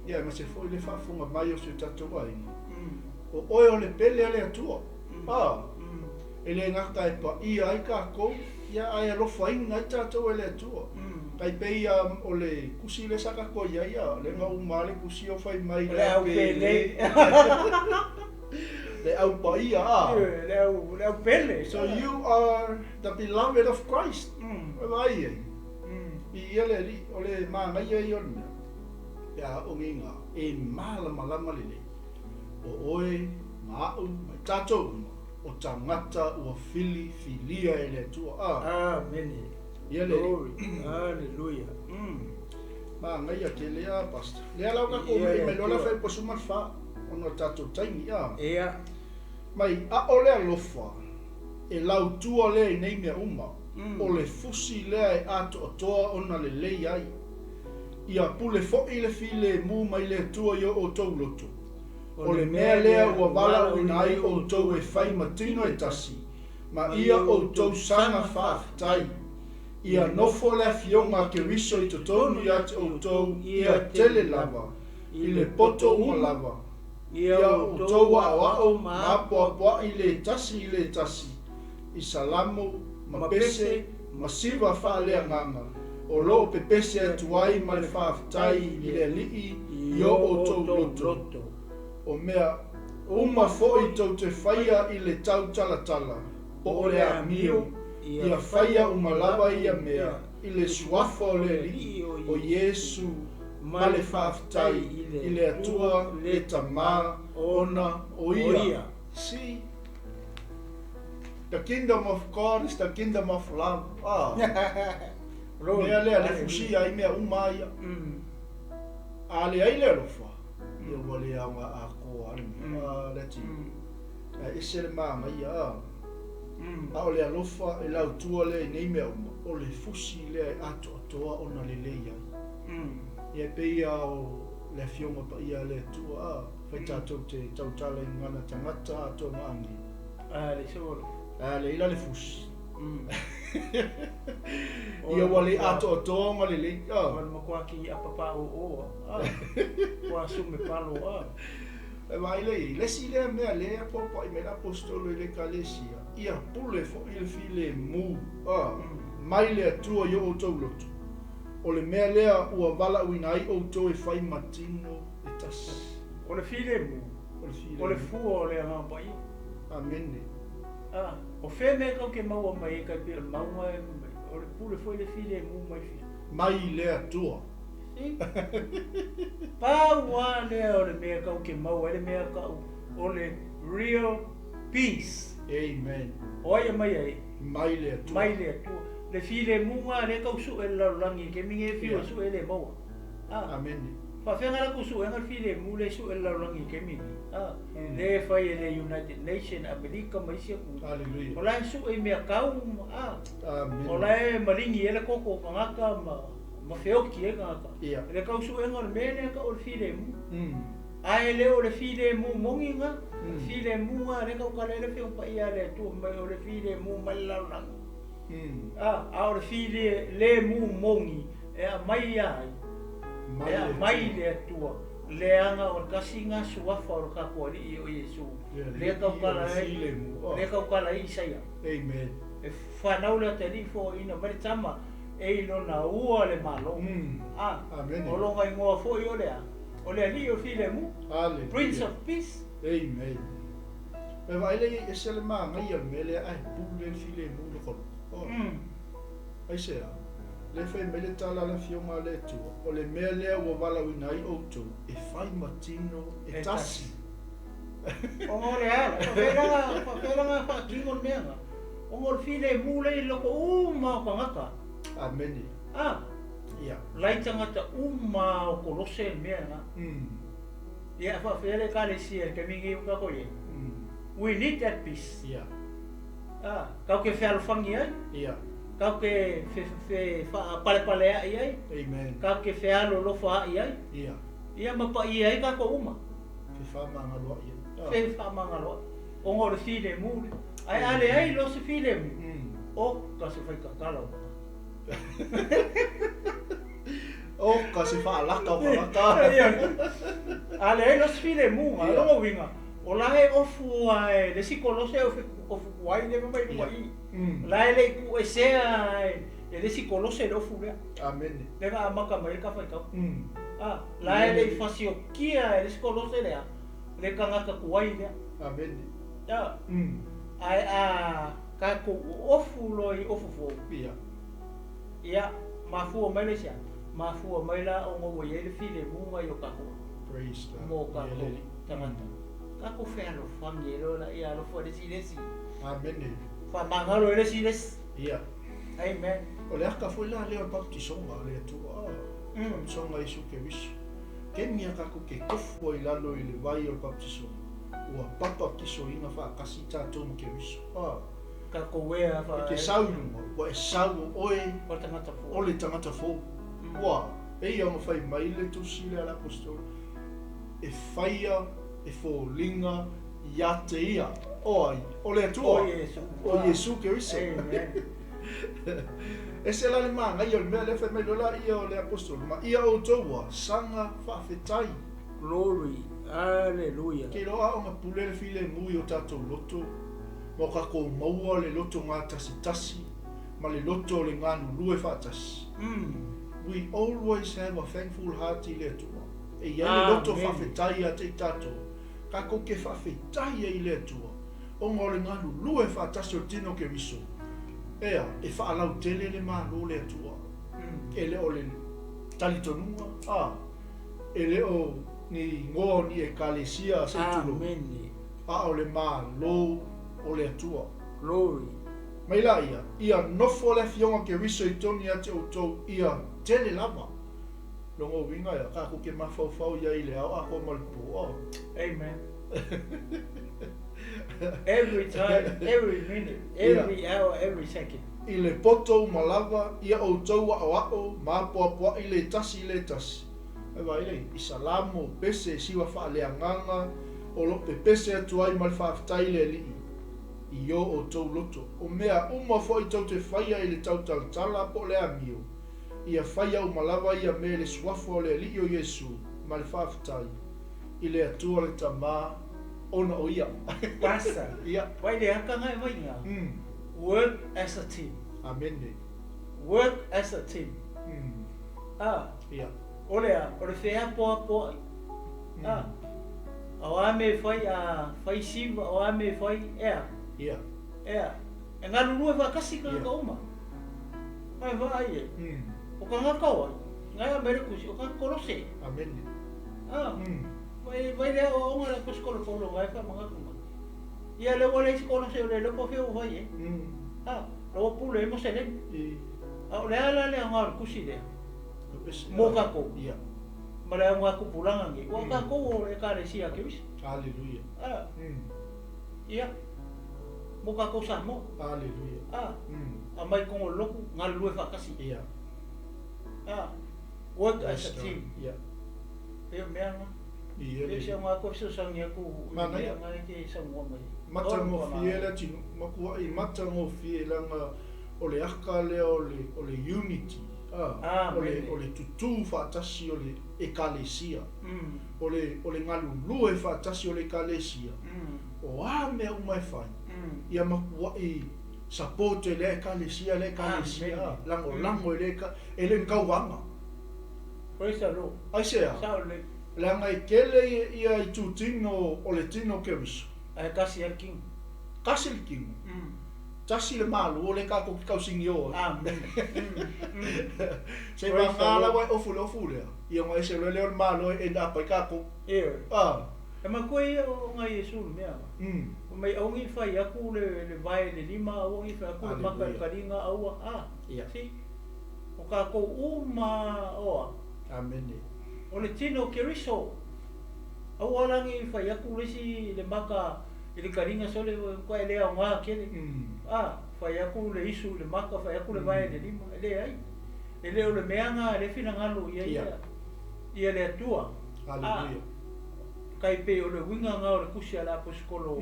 Ia ma se foi le faafofoga mai o si o tatou aiga. O oe o le pele a le Atua. Ah, e le gata e paia ai tatou, ia ae alofaina ai tatou e le Atua. Tai pei ia o le kusi le sa tatou i ai ia, le ga uma le kusi o fai mai Le au pele. Le au paia a. Le au le au pele. So you are the beloved of Christ. E vai ai. I ia le Alii, o le manaia ia o le mea. Pe a o ngā e malamalama lelei. O oe, ma a'u, ma i tatou uma, o tagata ua filifilia e le Atua. Ah, Amen. ia le Glory. Hallelujah. Manaia tele a, Pastor. Lea lau tatou Ia mei le mai loa la Atua. fai po suma le fa, ona o tatou taimi a. Ia. Mai a o le alofa, e lautua lea i nei mea uma, o le fusi lea e atoatoa ona lelei ai. Ia pule foʻi le filemu mai le Atua i o outou loto. O le mea lea ua valaauina ai outou e fai ma tino e tasi, ma ia outou saga faafetai. Ia nofo le afioga a Keriso i totonu ia te outou ia tele lava, i le poto uma lava. Ia Ia outou aoao ma apoapoai le tasi i le tasi, i salamo, ma pese, ma siva faaleagaga, o loo pepese atu ai ma le faafetai i le Alii i o outou loto. O mea uma foʻi tou te faia i le tautalatala, po o le amio, ia faia uma lava ia mea, i le suafa o le Alii o Iesu, ma le faafetai i le Atua le Tamā ona o ia. See, the kingdom of God is the kingdom of love. Ah, Glory. mea lea le fusia ai mea uma ia. A le ai le alofa, ia ua le aoga atoa le mea. Ah, le ti. Ae ese le manaia a. A o le alofa e lautua lea i nei mea uma, o le fusi lea e atoatoa ona lelei ai. Ia e pei ia o le afioga paia a le Atua a, fai tatou te tautala i gagana tagata atoa ma agi. Ah, le solo. A le ila le fusi. Ia ua le atoatoa ona lelei. O Ah. le matua ki apapa o o. Ah. Ua sume palo a. E vaai le i, le isi lea mea lea apoapoai mai le aposetolo i le ekalesia, ia pule foʻi le filemu, ah, mai le Atua i o outou loto. O le mea lea ua valaauina ai outou e fai ma tino e tasi. O le filemu. O le filemu. O le fua o le Agaga Paia. Amene. Ah, o fea mea kau ke maua mai e kai pe o le maunga e mai. O le pule foi le filemu mai fia. Mai le Atua. Si? Pau a lea o le mea kau ke maua ai le mea kau o le real peace. Amen. O ai e mai ai. Mai le Atua. Mai le Atua. Le filemuga lea kau sue le lalolagi ke mingi e fiu e sue le maua. Ah. Amene. Faafeaga la ku suega le filemu le sue le lalolagi ke mingi. Ah. Le fai e le United Nation, Amerika ma isi atunuu. Hallelujah. O la e sue i mea kau, ah. Amene. O la e malingi ai le koko o tagata ma ma feoki ai tagata. Ia. Le kau suega o le mea lea kau o le filemu. Ae le o le filemu mogi ga, filemu ga le kau kala ai le afioga paia a le Atua mai o le filemu mai le lalolagi. Ah, a o le filemu mogi e aumai ia ai. Mai E le aumai le Atua. Leaga o le tasi ga suafa o le tatou Alii o Iesu. Ia, Le kau kala o le ai, filemu. Ah. le kau kala ai Isaia. Amen. E fanau le atalii foaina mai le tama e i lona ua le malo. Ah, Amene. o loga igoa foʻi o le a. O le Alii o filemu. Hallelujah. Prince of Peace. Amen. E vaai lea i ai, ese le manaia o le mea lea ae pule le filemu i loko loko. Aisea? Lea e fai mai le tala a le Afioga a le Atua, O le mea lea ua valaauina ai outou, e fai ma tino e tasi. Ona o le ala, faapea la na faatino le mea na, ona o le filemu lea i loko uma o tagata. Amene. A, Ia. Lai tagata uma o Kolose le mea na. Ia, faapea le Ekalesia i le taimi lenei ua tatou i ai, we need that peace. Ia. A, tatou te fealofani ai. Ia. Tatou te faapalepalea'i ai. Amen. Tatou te fealolofa'i ai. Ia. Ia ma paia ai tatou uma. Fefaamagaloa'i ai. Fefaamagaloa'i. Ona o le filemu lea. Ae a leai loa se filemu, oka se faitatala o tagata. Oka se faalaka o tagata. A leai loa se filemu, a o lona uiga, o la e ofu lava e le isi kolose e ofu tuai lea fai mai i luga i i. O la e le i tuuesea e le isi kolose le ofu lea. Amene. Lea na amata mai ai le tafaitau. A, la e le i fasiokia e le isi kolose lea le tagata tuai lea. Amene. A, ae a tatou ofu loa i ofu fou. Ia. Ia, mafua mai la i se a? Mafua mai la ona ua i ai le filemu i o tatou Praise God. mo tatou tagata. Tatou fealofani ai loa laia alofa i le isi i le isi. Amene. Faamagalo i le isi i le isi. Ia. Amen. O le aka foi la lea o le baptisoga a le Atua, baptisoga a Iesu Keriso. Keni a tatou ke tofu ai i lalo i le vai o le baptisoga, ua papatisoina faatasi tatou ma Keriso. Tatou ea E te sau i luga, ua e sau o oe o le tagata fou. O le tagata fou. Ua, e ia ona fai mai le tusi lea a le aposetolo, e faia e foliga ia te ia. O ai? O le Atua. O Iesu. O Iesu Keriso. Amen. Ese la le manaia o le mea lea fai mai loa laia o le aposetolo, ma ia outou ua saga faafetai. Glory. Hallelujah. Ke iloa ona pule le filemu i o tatou loto, ma o tatou maua le loto gatasitasi ma le loto o le galulue faatasi. We always have a thankful heart i le Atua. E i ai le loto faafetai ia te i tatou, tatou te faafetai ai i le Atua, ona o le galulue faatasi o le tino o Keriso. Ea, e faalautele le Malo o le Atua. E le o le talitonuga, a, e le o ni igoa o ni ekalesia se i tulou, Amene. a o le Malo o le Atua. Glory. Mai laia, ia nofo le Afioga o Keriso i totonu ia te outou, ia tele lava. Lona uiga ea, tatou te mafaufau i ai i le ao atoa ma le po, a. Amen. Every time, every minute, every hour, every second. I le poto uma lava, ia outou aʻoaʻo ma apoapoaʻi le tasi i le tasi. Ae vaai lea, i Salamo, pese, siva faaleagaga, o lo o pepese atu ai ma le faafetai i le Alii, i o outou loto. O mea uma foi tou te faia i le tautalatala po o le amio, ia faia uma lava ia mea i le suafa o le Alii o Iesu ma le faafetai i le Atua le Tama ona o ia. Pastor, Ia. Vai le aka ngai vai nga. Work as a team. Amene. Work as a team. A. Ia. O le a, o le feapoapoaʻi. A. A o a mea e fai, a fai siva, o a mea e fai, ea. Ia. Ea. E galulue faatasi tagata uma. Mai vaai e. O tagata o ai, ngai a mai le tusi, o tagata Kolose. Amene. A. Vai, vai le aoaoga a le aposetolo Paulo ngai faamanatu mai. Ia lea ua leai se Kolose o le iloa po o fea ua fai ai. A. La ua pule ai mo seleni. A o le a la le aoga o le tusi lea? Mo tatou. Ia. Ma le aoga tupulaga nei. Ua tatou o le Ekalesia a Keriso. Haleluia. A. Ia. Mo tatou Samoa. Haleluia. A. Aumai i totonu o le lotu, galulue faatasi. Ia. A. Work as a team. Ia. E pei o mea na. Ia. E pei o se aoga atu e fesoasoani atu i le mea na e te saunoa mai ai. Matagofie le atunuu, matuai matagofie leaga o le aka lea o le o le unity, a, o le o le tutū faatasi o le Ekalesia, o le o le galulue faatasi o le Ekalesia, o a mea uma e fai, ia matuai support e lea Ekalesia lea Ekalesia, a, lagolago e lea Eka, e le o ni tauvaga. Praise the Lord. Aisea? Sao lelei. Leaga e tele ia itutino o le tino o Keriso. Ae tasi lava le tino. Tasi le tino. Tasi le Malo lea tatou te tausinio ai. Amene. Se vagana la ua e ofu i le ofu lea, ia ona ese loa lea o le Malo e end up ai tatou. Ioe. Ah. E matua ia o ngai Iesu le mea. Fai mai aua ne i fai atu le vae i le lima, aua ne i fai atu le maka i le kaliga, aua, ah. Si. O tatou uma oa. Amene. O le tino o Keriso. Aua la ne i fai atu le isi le maka i le kaliga sole matua e le aoga tele. A, fai atu le isu i le maka, fai atu le vae i le lima, e leai. E le o le mea na lea finagalo i ai ia le Atua. A, tai pei o le uiga na o le tusi a le Aposetolo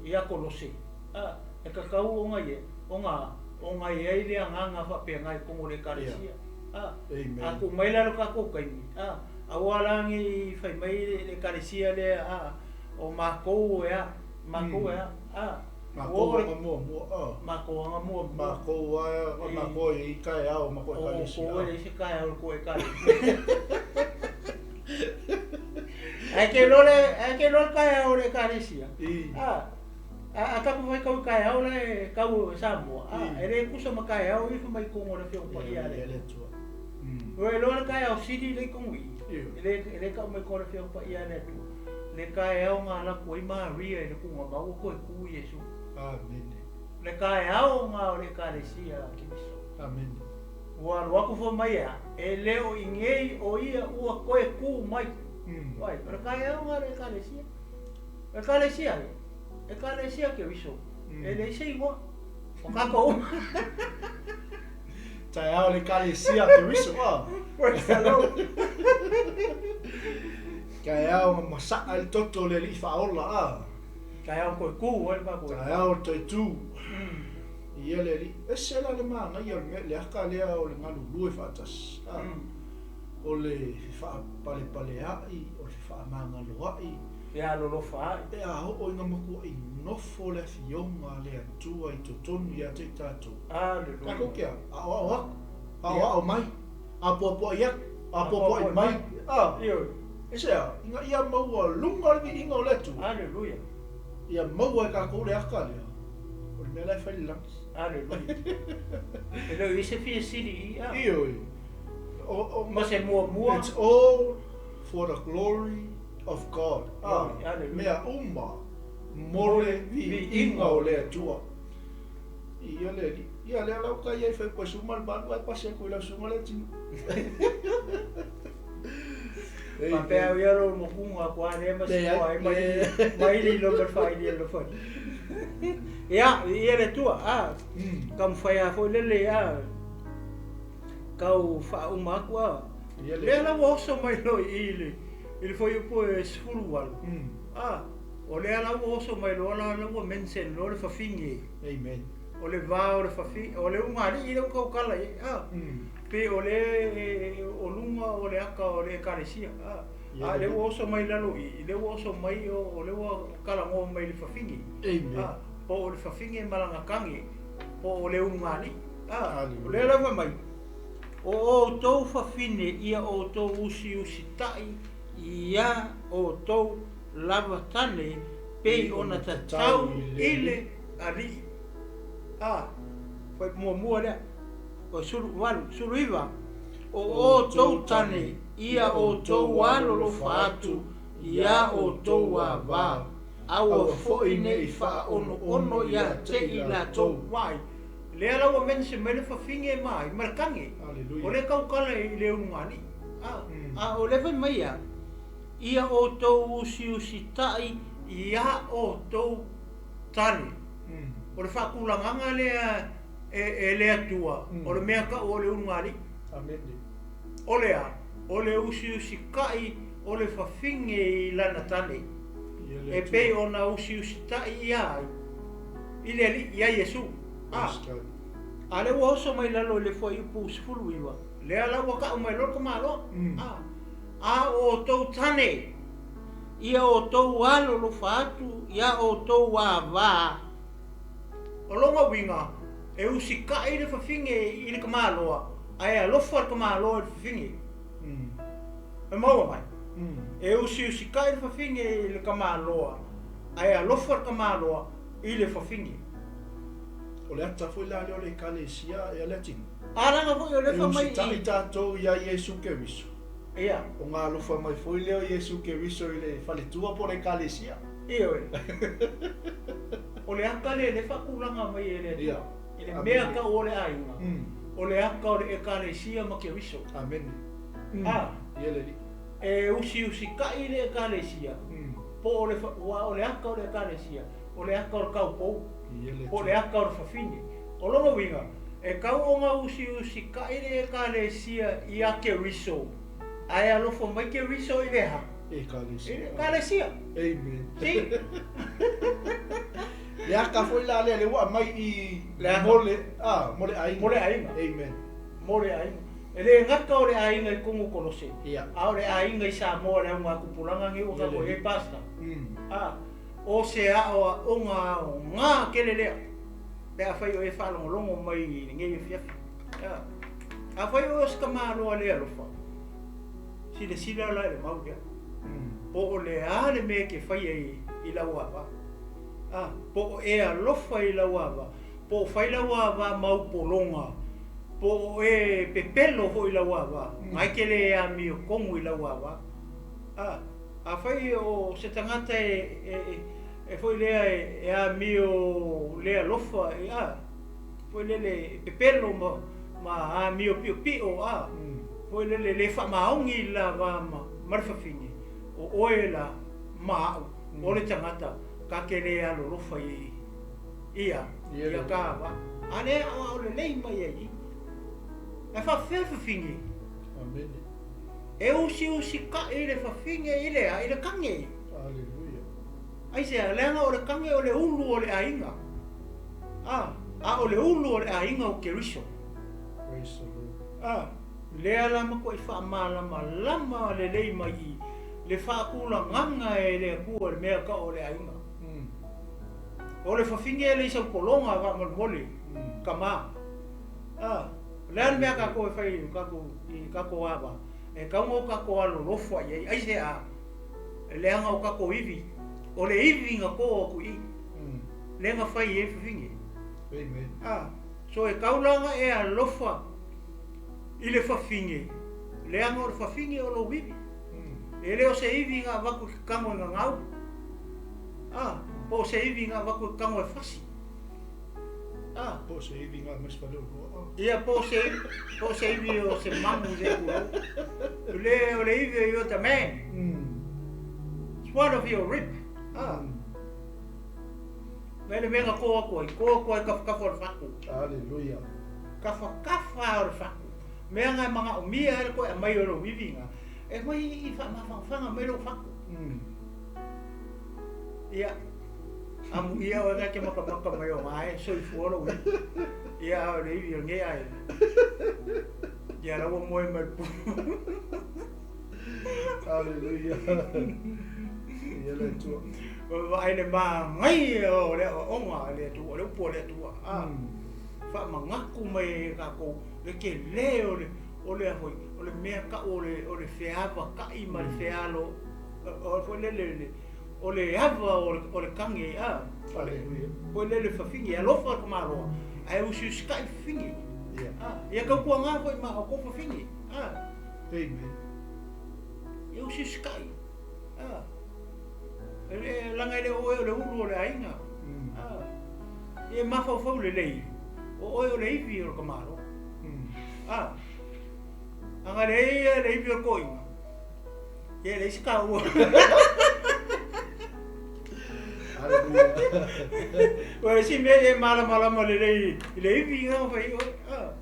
ia Kolose, a, e tatau ona ia, ona, ona i ai le agaga faapena i totonu o le Ekalesia. A, a tuu mai la lo tatou taimi, a, aua la ne i fai mai le Ekalesia lea, a, o matou e a, matou e a, a, Matou aga muamua, a. Matou aga muamua. Matou a, matou e i ai taeao o matou Ekalesia. O outou e leai se taeao i le tou Ekalesia. Ae te iloa le, ae te iloa le taeao o le Ekalesia. A, a, a tatou faitau i taeao la e tau e Samoa, a, e le tusa ma taeao ia fai mai i totonu o le Afioga Paia a le Atua. Ua iloa le taeao sili lea i totonu i i, e le, e le tau mai i totonu o le Afioga Paia a le Atua. Le taeao na alu atu ai Maria i le tuugamau ua toe tu Iesu. Amene. Le taeao na o le Ekalesia a Keriso. Amene. Ua alu atu fai mai a, e le o i nei o ia ua toe tu mai. Vaai, o le taeao na o le Ekalesia. O le Ekalesia ai? Ekalesia Keriso. E leai se igoa. O tatou uma. Taeao le Ekalesia a Keriso, a. Praise the Lord. Taeao na masaa ai le toto o le Alii Faaola, a. Taeao toe tu ai le matou. Taeao toe tu. Ia le Alii. Ese la le manaia o le mea, le aka lea o le galulue faatasi, a. O le fefaapalepalea'i, o le fefaamagaloa'i. Fealolofa ai. Pe a oo ina matua'i nofo le Afioga a le Atua i totonu ia te i tatou. Aleluia. Tatou te a? Aoao atu, aoao mai, apoapoai atu, apoapoai mai. A. Ioe. E se a? Ina ia maua luga le viiga o le Atua. Aleluia. Ia maua e tatou le aka lea, o le mea la e fai i le lagi. Aleluia. E le o i ai se fia sili i i a. Ioe. O, o, Ma se muamua. It's all for the glory of God. A, Aleluia. mea uma mo le viiga o le Atua. Ia le Alii. Ia lea la uka ia i fai koe suma le malu ae pasi atu i lau susuga lea tino. Faapea au ia lou mokuga atu a lea ma sikoa ai mai le ilo ma le faaili alofa. Ia, ia le Atua, a, taumafai lava foi lele a, tau faauma atu a. Lea la ua oso mai loa i i le i le fuaiupu e 18. A, o lea la ua oso mai loa la ua mention loa le fafine. Amen. O le va o le fafine, o le ugaalii lea ua tautala i ai, a. Pei o le o luga o le aka o le Ekalesia, a. A lea ua oso mai lalo i i, lea ua oso mai o lea ua talanoa mai i le fafine. Amen. A, po o le fafine ma lana tane, po o le ulugalii. A, o lea la fai mai, O outou fafine ia outou usiusitai iā outou lava tane pei ona tatau i le Alii. A, fai muamua lea, o 18, 19, O outou tane ia outou alolofa atu iā outou ava, aua foi ne i faaonoono iā te i latou. Vaai, lea la ua mention mai le fafine ma ai, ma le tane. O lea tautala i le ulugalii. A, a o lea fai mai a, ia outou usiusitai iā outou tane. O le faatulagaga lea e le Atua, o le mea tau o le ulugalii. O le a? O le usiusitai o le fafine i lana tane, e pei ona usiusitai ia ai i le Alii, ia Iesu. A, a lea ua oso mai lalo i le fuaiupu 19, lea la ua tau mai loa le tamaloa. A, a o outou tane, ia outou alolofa atu iā outou ava. O lona uiga, e usikai le fafine i le tamaloa, ae alofa le tamaloa i le fafine. E maua mai? E usiusikai le fafine i le tamaloa, Ae alofa le tamaloa i le fafine. O le ata foi la lea o le Ekalesia ea Leatinuu. A leaga foi o lea E fai mai usitai i. tatou ia Iesu Keriso. Ia. Ona alofa mai foi lea o Iesu Keriso i le faletua po o le Ekalesia. Ioe. O le ata lea lea e faatulaga mai e le Atua. Ia. I le mea Amene. tau o le aiga, o le ata o le Ekalesia ma Keriso. Amene. A. Ia le Alii. E usiusitai le Ekalesia, po o le, aua o le ata o le Ekalesia, o le ata o le taupou, po o le ata o le fafine. O lona uiga, e tau ona usiusitai le Ekalesia ia Keriso, ae alofa mai Keriso i le aha? Ekalesia. I le Ekalesia. Amen. Si. Le ata foi la lea, lea ua aumai i Le ata. mo le, ah, mo le aiga. Mo le aiga. Amen. Mo le aiga. E le gata o le aiga i Kongo Kolose, Ia. a o le aiga i Samoa le augatupulaga nei ua tatou i ai Pastor. A, o se aoaoga aoga tele lea pe afai o e faalogologo mai i lenei afiafi. A, afai o oe o se tamaloa le alofa, silasila la i le mau lea. Po o le a le mea e te faia i lau ava. A, po o e alofa i lau ava, po o fai lau ava mau pologa, po o e pepelo foi i lau ava, na e te le amio tonu i lau ava. A, afai o se tagata e, e, e foi lea e amio le alofa, e, a, foi lele e pepelo ma, ma amio piopio, a, foi lele le faamaoni i le lava ma, ma le fafine, o oe la ma au, o le tagata ta te le alolofa i ia, ia ta va. A lea aoao lelei mai ai i. Ae faafefea fafine? Amene. E usiusikai le fafine i le a? I le kage. Aleluia. Aisea? Leaga o le kage o le ulu o le aiga. A, a o le ulu o le aiga o Keriso. Praise the Lord. A, lea la matuai faamalamalama lelei mai i le faatulagaga e le Atua le mea tau o le aiga. O le fafine e leai sau pologa faamolemole, tama. A, o le a le mea a tatou e fai i tatou, i tatou ava, e tatau ona o tatou alolofa i ai. Aisea? Leaga o tatou ivi, o le ivi na to atu i i, lea na fai ai le fafine. Amen. A, so e tatau la ona e alofa i le fafine, leaga o le fafine o lou ivi. E le o se ivi na avatu i ke kano e gagau, a, po o se ivi na avatu i ke kano e fasi. A. Po o se ivi na aumai se fale oloa. Ia, po o se, po o se ivi o se mamu se tulou. O le, o le ivi o you're the man. It's one of your rib. A. Mai le mea na kō atu ai, kō atu ai kafakafa o le fatu. Hallelujah. Kafakafa o le fatu. Mea na e manaomia ai le toe aumai o lou ivi na, e mai i faamafanafana mai lou fatu. Ia, amuia oe na e te makamaka mai o ga e soifua lou ivi. Ia, a o le ivi o lenei aiga. Ia, la ua moe mai le pu. Hallelujah. Ia le Atua. Vaai le manaia o le aoaoga a le Atua, o le upu a le Atua. A, faamanatu mai e tatou le tele o le, o le a foi, o le mea tau o le, o le feavata'i ma le fealo, o foi lele le, o le ava o le, o le kage, a, o le, foi lele fafine, e alofa le tamaloa, ae usiusita'i fafine. Ia. A, ia tautuaga foi ma outou fafine. A. Amen. Ia usiusita'i. A. E le, leaga e le o oe o le ulu o le aiga. A. Ia e mafaufau lelei, o oe o le ivi o le tamaloa. A. Ana leai ia le ivi o le toeaina, ia e leai se taua. Hallelujah. Ua le isi mea e malamalama lelei i le ivi na fai oe. A.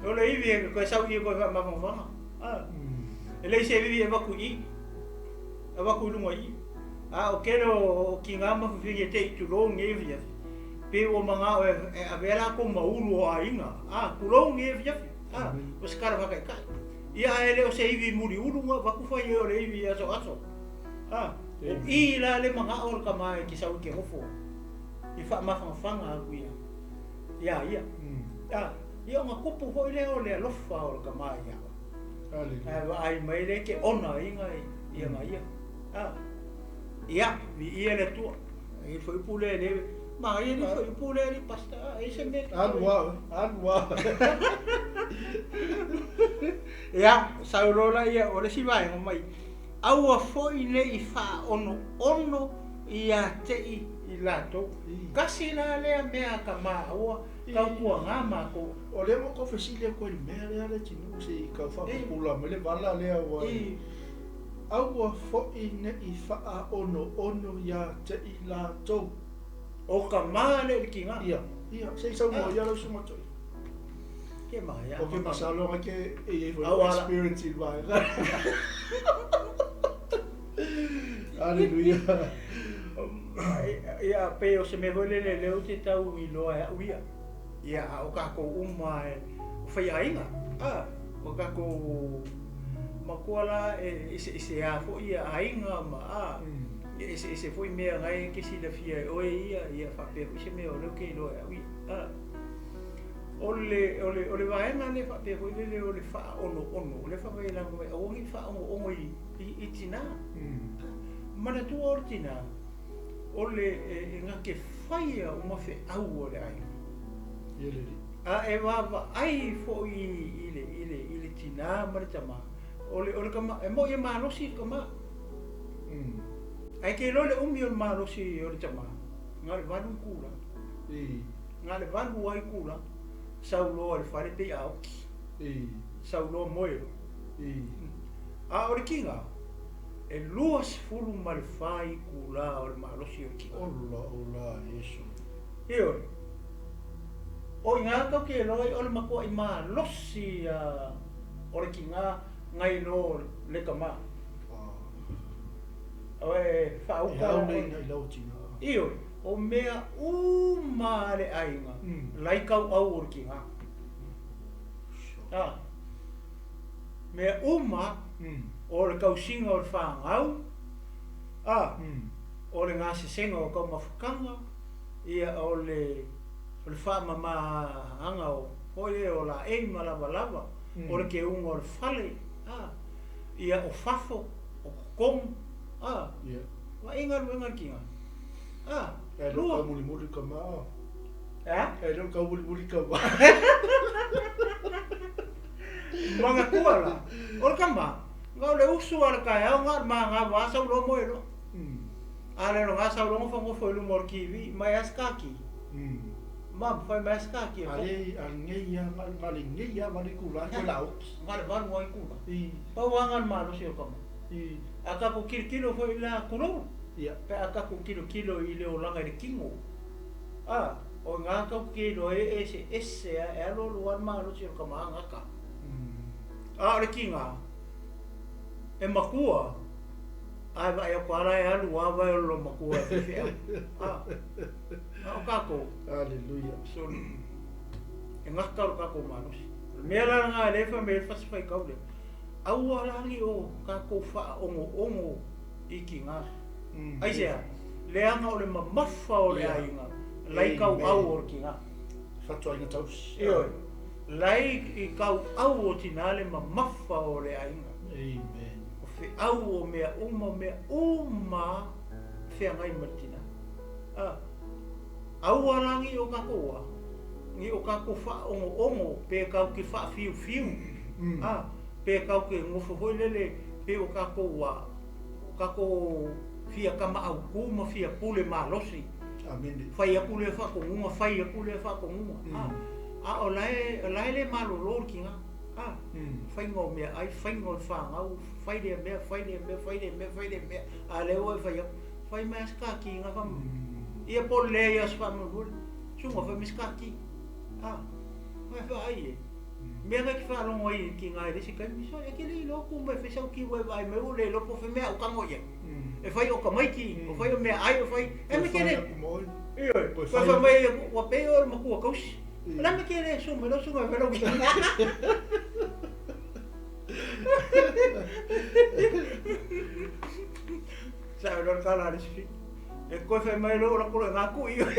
O le ivi e koe sau i e koe faamafanafana. A. E leai se ivi e avatu i i. Avatu i luga i i. A o kele o tina ma fafine e te i tulou lenei afiafi, pei ua manao e avea latou ma ulu o aiga. A, tulou lenei afiafi. A, o se tala faataitai. Ia ae le o se ivi muliulu na avatu fai ai o le ivi i aso aso. A, o i la le manao o le tama e te sau i te nofo i faamafanafana atu ia ia ia. A, ia ona tupu foi lea o le alofa o le tama ia oe. Ae vaai mai lea ke ona iga ia na ia. A, ia, viia le Atua. E fuaiupu lea e le manaia le fuaiupu lea alii Pastor a e se mea Alu lava oe, alu lava. Ia, sau loa laia o le isi vaega mai, aua foi ne i faaonoono ia te i latou. Tasi la lea mea a tama aua tautuaga matou. O lea ua ou tau fesili atu ai i le mea lea Leatinuu se i tau faapupula mai le vala lea ua Aua foi ne i faaonoono ia te i latou. O tama lea i le tiga. Ia, ia, se i saunoa ia lau susuga Toeaina. Ke maea. Ou te masalo na ke e i ai foi lou experience i le vaega. Aleluia. Ia, pei o se mea foi lele lea ou te tau iloa e au ia. Ia, a o tatou uma e o faiaiga, a, o tatou matua la e eseese a foi ia aiga ma a, e eseese foi mea na e te silafia e oe ia, ia faapea foi se mea o lea ou te iloa e au ia, a. O le, o le, o le vaega lea faapea foi lele o le faaonoono, o lea fai mai lava mai aua ne i faaonoono i, i, i tinā. Manatua o le tinā, o le e na te faia uma feau a le aiga. Ia le alii. A e vaavaai foi i le, i le, i le tinā ma le tamā, o le, o le tama, e mo'i e malosi le tamā. Ae te iloa le umi o le malosi o le tamā, na o le 8 itula. Na o le 8 lava itula, sau loa i le fale pei a oti. Sau loa moe loa. A o le tiga, e 24 itula o le malosi o le tiga. Ola ola Iesu. Ioe. O i ina tatou te iloa ai o le matuai malosi a o le tiga nai lo le tama. E faauta. E ao nei i lau tiga. Ioe. O mea uma a le aiga, lai tauau o le tiga. A. Mea uma o le tausiga o le fanau, a, o le gasesega o taumafataga, ia, o le, o le faamamahaga o, foi lea, o laei ma lavalava, o le keuga o le fale, a, ia, o fafo, o totonu, a, vaai galuega a le tiga, a, E le o taumulimuli ka maa. E a? E le o taumulimuli ka maa. Manatua la, o le tama, na o le usu a le taeao na o le manava a sau loa moe loa. A le lona sau loa nofonofo i luma o le TV, mai a se kaki. Mum, fai mai a se kaki e A le, a lenei a, na lenei a valu itula koe la oki. Na le valu a itula. Pau a na le malosi o le tama. A tatou tilotilo foi la, tulou, pe a tatou tilotilo i le olaga i le tino. A, o ina tatou te iloa ai e eseese a, e alualu lava le malosi o le tama gata. A o le tiga, e matua, a e vaai atu lava la e alu lava vae o le loomatua e faifeau. A, a o tatou, Aleluia. Soli, e gata lo tatou malosi. O le mea la lena lea e fai mai ai le fasi faitau lea, aua la ne i o tatou faaonoono i tiga. Aisea? Leaga o le mamafa o le aiga, lai tauau o le tina. Fatuaiga tausi. Ioe. Lai i tauau o tina le mamafa o le aiga. Amen. O feau o mea uma, mea uma feagai ma le tina. A, aua la ne i o tatou a, ne i o tatou faaonoono pe tatou te faafiufiu, a, pe tatou te nofo foi lele pei o tatou a, O tatou fia tama autu ma fia pule malosi. Amene. Fai atu lea faatonuga, fai atu lea faatonuga. A, a o la e, o la e le malolo le tiga. A, faiga o meaai, faiga o le fanau, fai lea mea, fai lea mea, fai lea mea, fai lea mea, a lea ua e fai atu, fai mai lava se kaki ina fa, ia po o le leai lava o se faamolemole, suga fai mai se kaki. A, fai vaai e. Mea na e te faalogo ai i tiga i le isi taimi, sole, e te le iloa tu mai e fai sau kiu e vaai mai ua le iloa po o fea mea au tago i ai. E fai o tamaiti, o fai o meaai, o fai, e me te le. Ioe, toe fai mai ua pei o le matua tausi. O le a me te le susu mai lau susuga e fai lau kiu. Sa o le tala a le isi sui. E toe fai mai loa o lako loa e gaku i oe.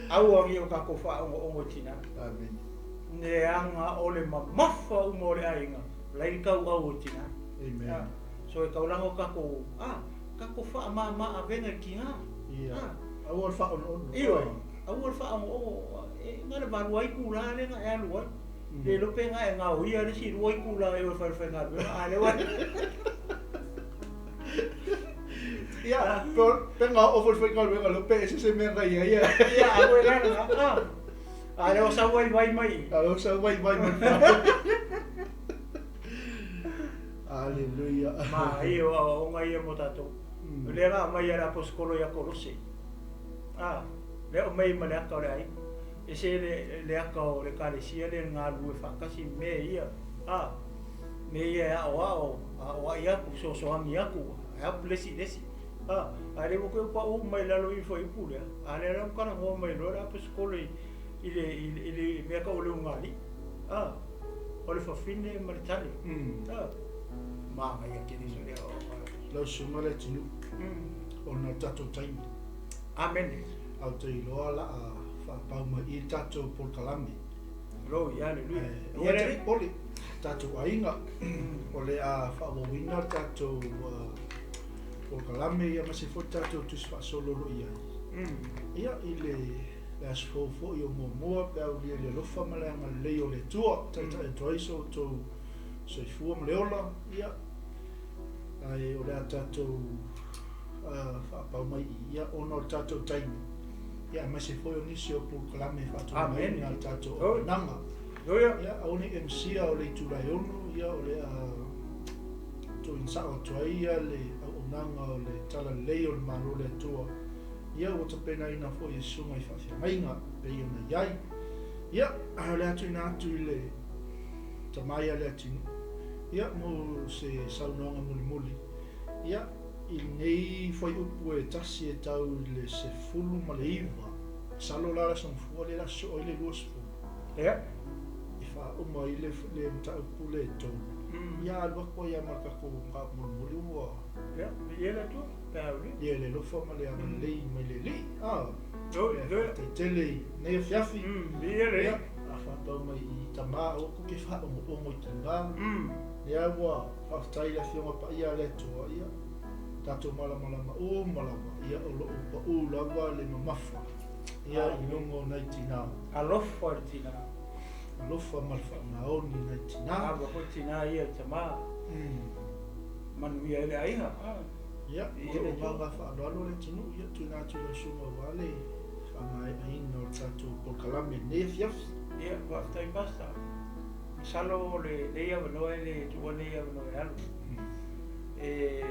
Aua ne i o tatou faaogo'ogo i tinā. Amene. Leaga o le mamafa uma o le aiga, lai le tauau o tinā. Amen. So e taulaga o tatou, a, tatou faamama avega i le tiga. Ia. Aua le faaonoono. Ioe, aua le faaonoono. E na o le 8 itula lea na e alu ai. Le iloa pe na e gaoia le isi 2 itula i o i le falefaigaluega, a o lea ua... Ia, pe na oo foi i le faigaluega loa pe ese se mea na i ai. Ia, aua e lana, a. A lea ua sau vaivai mai i. A lea ua sau vaivai mai i. Aleluia. Manaia o aoaoga ia mo tatou. O lea la aumai e le Aposetolo ia Kolose. A, lea aumai ma le ata o le aiga. Ese le, le ata o le ekalesia lea e galulue faatasi i mea ia. A, mea ia e aoao, aoai atu, fesoasoani atu, e apu le isi i le isi. A, a lea ua toe pau mai lalo i le fuaiupu lea, a lea la ua talanoa mai loa le Aposetolo i, i le, i le, i le mea tau o le ulugalii. A, o le fafine ma le tane. A, manaia tele se lea o Lau Susuga Leatinuu, ona o le tatou taimi. Amene. Ae ou te iloa o le a faapau mai i i le tatou polokalame. Glory, hallelujah. Ae aua te popole, tatou aiga, o le a faaauauina le tatou polokalame ia aemaise foi le tatou tusi faasolo o lo o i ai. Ia, i le aso fou foi o muamua pe a aulia i le alofa ma le agalelei o le Atua, taitai atu ai so outou soifua ma le ola, ia, ae o le a tatou faapau mai i i, ia, ona o le tatou taimi, ia, aemaise foi o nisi o polokalame e faatulagaina e le tatou auaunaga. Ia, aua ne i e misia o le itula e 6, ia, o le a tuuina sao atu ai ia le auaunaga o le Talalelei o le Malo o le Atua, ia ua tapenaina foi e susuga i faafeagaiga e pei ona i ai. Ia, o le a tuuina atu i le tama ia Leatinuu, ia, mo se saunoaga mulimuli, ia, i lenei fuaiupu e tasi e tau i le 19, masalo la le Aso Gafua lea o le a sosoo ai le 20. Ia. E faauma ai le mataupu lea e tolu. Ia alu atu ai lava ma le tatou mataupu mulimuli ua. Ia, viia le Atua, pe a aulia. Ia le alofa ma le agalelei mai le Alii. A. Faafetai tele i lenei afiafi. Viia le Alii. Ia, a faapau mai i tama aua tou te faaonoono i tina. Lea ua faafetai i le Afioga Paia a le Atua, ia, tatou malamalama uma lava, ia, o lo o pau lava le mamafa, ia, i luga o nai tina. Alofa le tina. Alofa ma le faamaoni nai tina. Ava foi tina ia i le tama. Manuia ai le aiga. Ia, ma lou agaga faaaloalo Leatinuu, ia, tuuina atu i lau susuga aua le faamaeaina o le tatou polokalame i lenei afiafi. Ia, faafetai Pastor. Masalo o lenei avanoa e le tuua lenei avanoa e alu. E,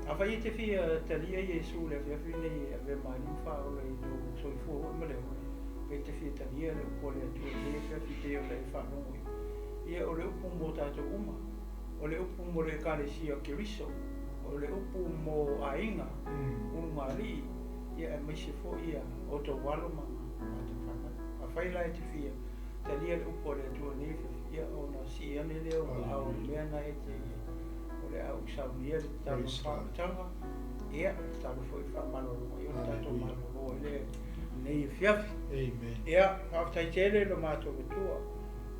afai e te fia talia Iesu i le afiafi lenei e avea ma Alii ma Faaola i lou soifua foi ma le ola, pe e te fia talia le upu a le Atua i lenei afiafi pei ona e faalogo i, ia o le upu mo tatou uma, o le upu mo le Ekalesia o Keriso, o le upu mo aiga, ulugalii, ia aemaise foi ia outou alo ma matou fanau. Afai la e te fia talia le upu a le Atua i lenei afiafi, ia ona sii ane lea o aao i le mea na e te i ai, o le a ou saunia le tatalo ma faautaga, ia le tatalo foi faamalologa, ia ona tatou malolo ai lea i lenei afiafi. Ia, faafetai tele lo matou Atua,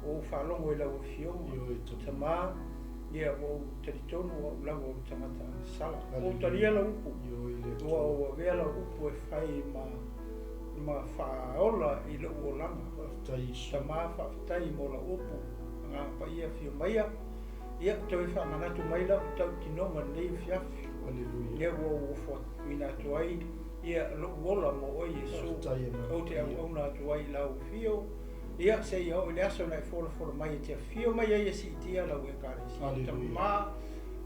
ua ou faalogo i lau Afioga, Tama, ia ua ou talitonu o au lava o le tagata sala. Ua ou talia lau upu, ua ou avea lau upu e fai ma ma faaola i lou olaga. Tama, faafetai mo lau upu, Agaga Paia, afio maia, ia toe faamanatu mai lau tautinoga i lenei afiafi. Lea ua ou ofoina atu ai ia lou ola mo oe Iesu. Ou te auauna atu ai i lau afio, ia seia oo i le aso na e folafola mai e te afio mai ai e siitia lau Ekalesia. Tama,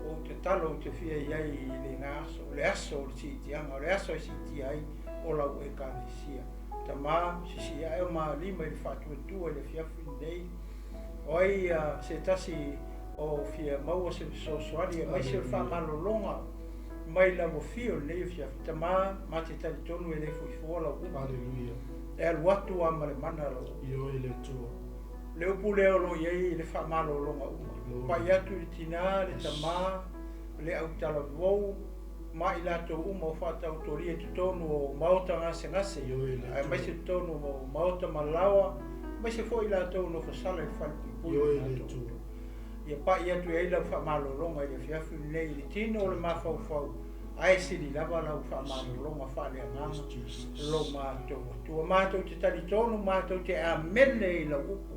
ou te talo ou te fia i ai i lena aso, o le aso o le siitiaga, o le aso e siitia ai o lau Ekalesia. Tama, sisii ae o ma lima i le faatuatua i le afiafi lenei, o ai se tasi o fia maua se fesoasoani aemaise o le faamalologa mai lau afio i lenei afiafi. Tama, ma te talitonu e le fuifua lau upu. Aleluia. E alu atu lava ma le mana lau upu. Ioe le Atua. Le upu lea o lo o i ai le faamalologa uma. Pai atu i le tina, le tama, le autalavou, ma i latou uma o faataotolia i totonu o maota gasegase, aemaise totonu o maota malaoa, aemaise foi i latou o nofosala i le falepuipui o latou. Ia pa'i atu i ai lau faamalologa i le afiafi lenei i le tino o le mafaufau, ae sili lava lau faamalologa faaleagaga lo matou Atua. Matou te talitonu, matou te amene i lau upu.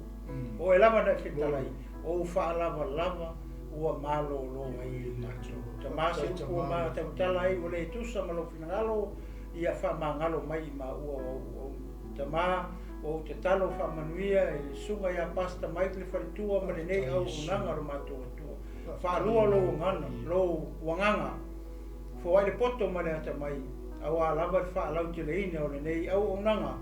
O oe lava na e fetalai, o ou faalavalava ua malolo ai matou. Tama se upu ua matautala ai ua le tusa ma lou finagalo, ia faamagalo mai i maua o au auauna. Tama, ua ou tatalo faamanuia i le susuga ia Pastor Mike le faletua ma lenei auaunaga lo matou Atua. Faalua lou agana, lou agaga, foai le poto ma le atamai, auā lava le faalauteleina o lenei auaunaga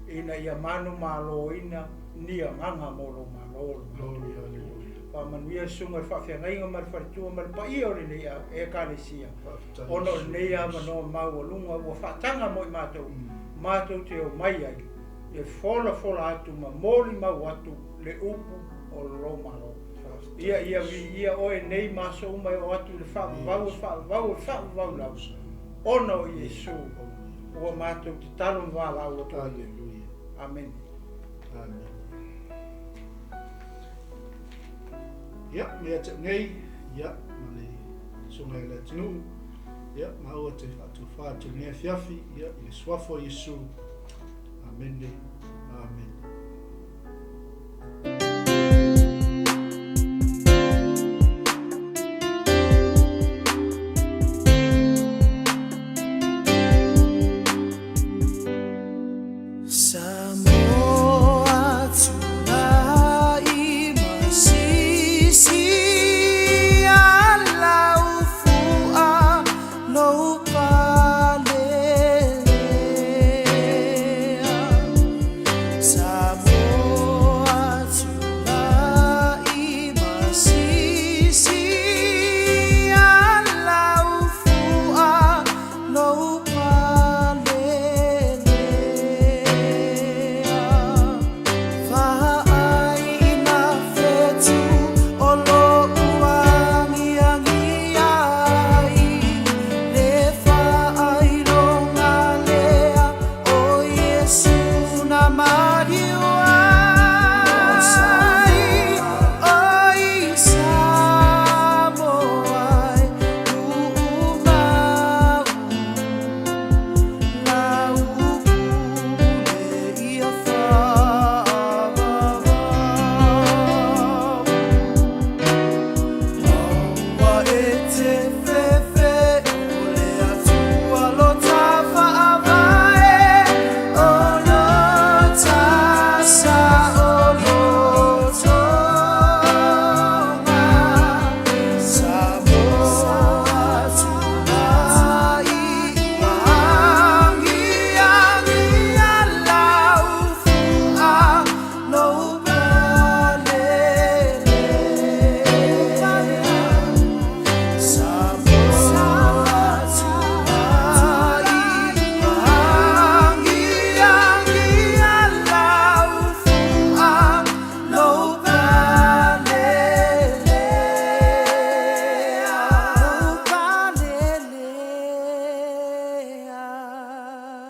ina ia manumaloina ni agaga mo lou Malo lo matou Atua. Faamanuia le susuga i le faafeagaiga ma le faletua ma le paia o lenei Ekalesia, ona o lenei avanoa maualuga ua faataga mo i matou, matou te omai ai e folafola atu ma molimau atu le upu o lou Malo. Ia ia viia oe nei ma aso uma e oo atu i le faavavau e faavavau e faavavau lava, ona o Iesu ua matou tatalo ma valaau atu ai. Amene. Amene. Ia, ma ia te au nei, ia, ma le susuga ia Leatinuu, ia, maua te faatofa atu i lenei afiafi, ia, i le suafa o Iesu. Amene. Amene.